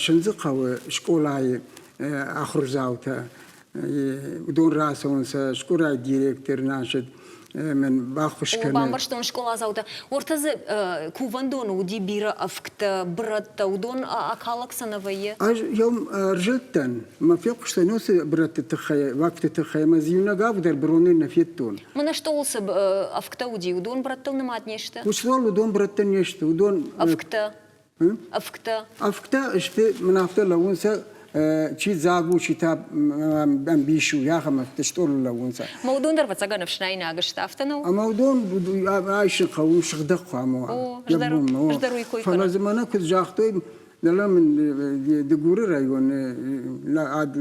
Сындзыхъӕуы скъолайы ахуырдзаутӕ уыдон рацӕуынц скъолайы директор значит мын баххуыс кӕны. Бамбӕрстон скъоладзаутӕ. Уӕртӕ дзы кувӕндоны уыди бирӕ ӕвгтӕ, бырӕттӕ, уыдон акалӕг сӕ нӕ вӕййы? Ӕз йӕм ӕрзылдтӕн, мӕ фехъуыстон уыцы бырӕтты тыххӕй, вагты тыххӕй, ӕмӕ дзы иунӕг авг дӕр быронӕй нӕ федтон. Мӕнӕ стъолыл цы ӕвгтӕ уыди, уыдон бырӕттыл нымад не сты? Стъол уыдон бырӕттӕ не сты, уыдон... Ӕвгтӕ? Ӕвгтӕ. Ӕвгтӕ сты, мын афтӕ лӕууынц, чи дзаг у, чи та ӕмбис у, ахӕм ӕвгтӕ стъолыл лӕууынц. Ӕмӕ уыдон дӕр ӕвӕццӕгӕн ӕфснаинаг сты, афтӕ нӕу? Ӕмӕ уыдон айсын хъӕуы, сыгъдӕг хъуамӕ уа. О, ӕз дӕр уый кой кӕнын. Фӕлӕ дзы мӕнӕ куыд загътой, дӕлӕ мын Дыгуры районы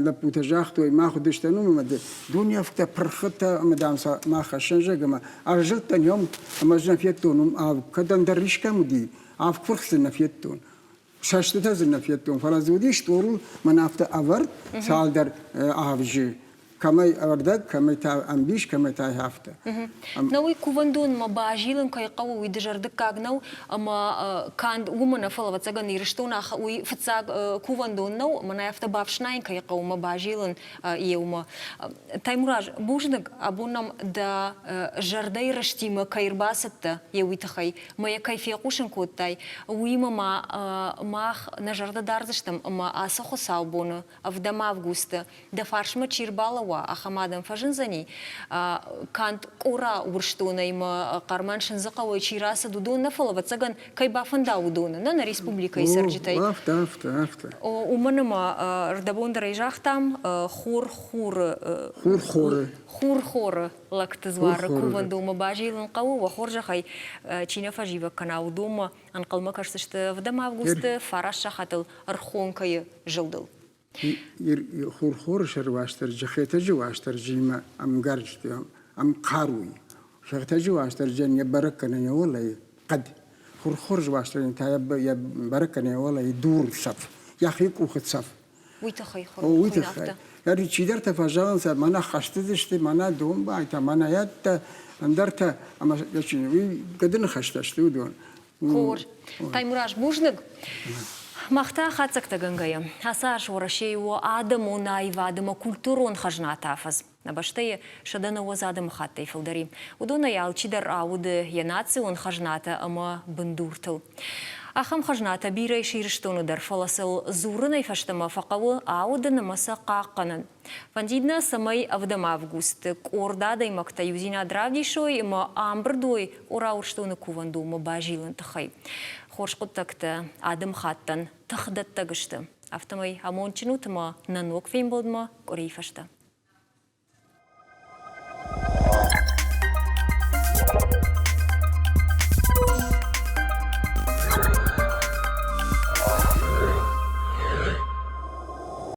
лӕппутӕ загътой, мах уыдыстӕм уым ӕмӕ дуне ӕвгтӕ пырхытӕ ӕмӕ дам сӕ мах хӕссӕн зӕг ӕмӕ ӕрзылдтӕн йӕм ӕмӕ ӕз нӕ федтон уым авг, кӕд ӕндӕр искӕм уыди, Авг дзы нӕ федтон, цӕстытӕ дзы нӕ федтон, фӕлӕ дзы уыди стъолыл мӕн афтӕ ӕвӕрд цалдӕр авджы, кӕмӕй ӕрдӕг, кӕмӕй та ӕмбис, кӕмӕй та афтӕ. Нӕ уый кувӕндонмӕ базилын кӕй хъӕуы, уый дызӕрдыггаг нӕу, ӕмӕ канд уымӕ нӕ, фӕлӕ ӕвӕццӕгӕн Ирыстон уый фыццаг кувӕндон нӕу, мӕнӕ афтӕ бафснайын кӕй хъӕуы мӕ базилын еумӕ. Таймураз, бузныг, абон нӕм дӕ зӕрдӕйы рыстимӕ кӕй ӕрбацыдтӕ, йе уый тыххӕй. Мӕ йӕ кӕй фехъусын кодтай, уыимӕ ма мах нӕ зӕрдӕ дардзыстӕм ӕмӕ ацы хуыцаубоны, ӕвдӕм августы, дӕ фарсмӕ чи рбалӕууа, уа, ахӕм адӕм фӕзындзӕни. Канд Къора Урсдонӕй ӕмӕ Хъарман Сындзыхъӕуӕй чи рацыд, уыдон нӕ, фӕлӕ, ӕвӕццӕгӕн, кӕй бафӕнда уыдоны, нӕ нӕ республикӕйы цӕрджытӕй. Афтӕ, афтӕ, афтӕ. Уымӕн ӕмӕ рдӕбон дӕр ӕй загътам, хур хуры Хур хоры. Хур хоры лӕгты дзуары кувӕндонмӕ базилын хъӕуы, уӕ хорзӕхӕй, чи нӕ фӕзивӕг кӕна, уыдонмӕ ӕнхъӕлмӕ кӕсдзысты ӕвдӕм августы фараст сахатыл Ӕрхонкӕйы зылдыл. Хурхоры сӕр Уастырджи, Хетӕджы Уастырджиимӕ ӕмгӕрджыты ӕмхъаруй. Хетӕджы Уастырджийӕн йӕ бӕрӕггӕнӕн йӕ уӕлӕйы хъӕд. Хурхоры Уастырджийӕн та йӕ бӕрӕггӕнӕн йӕ уӕлӕйы дур цӕф, йӕхи къухы цӕф. Уый тыххӕй Уый тыххӕй. Чидӕртӕ фӕзӕгъынц, мӕнӕ хӕстыдысты, мӕнӕ домбайтӕ, мӕнӕ йӕдтӕ, ӕндӕртӕ. Ӕмӕ уый гӕды ныхӕстӕ сты уыдон. Хорз. Таймураз, бузныг. Мах та хатдзӕгтӕгӕнгӕйӕ, ацы аз Уӕрӕсейы у адӕмон аивад ӕмӕ культурон хӕзнаты афӕдз. Нӕ бӕстӕйы 190 адӕмыхаттӕй фылдӕр и. Уыдонӕй алчидӕр ауды йӕ национ хӕзнатӕ ӕмӕ бындуртыл. Ахӕм хӕзнатӕ бирӕ ис Ирыстоны дӕр, фӕлӕ сыл дзурынӕй фӕстӕмӕ фӕхъӕуы аудын ӕмӕ сӕ хъахъхъӕнын. Фӕндид нӕ, цӕмӕй ӕвдӕм августы къорд адӕймӕгтӕ иудзинад равдисой ӕмӕ ӕмбырд уой Къора-Урсдоны кувӕндонмӕ базилын тыххӕй. Хорз хъуыддӕгтӕ адӕмыхаттӕн тыхдӕттӕг сты. Афтӕмӕй амондджын ут ӕмӕ нӕ ног фембӕлдмӕ къуырийы фӕстӕ.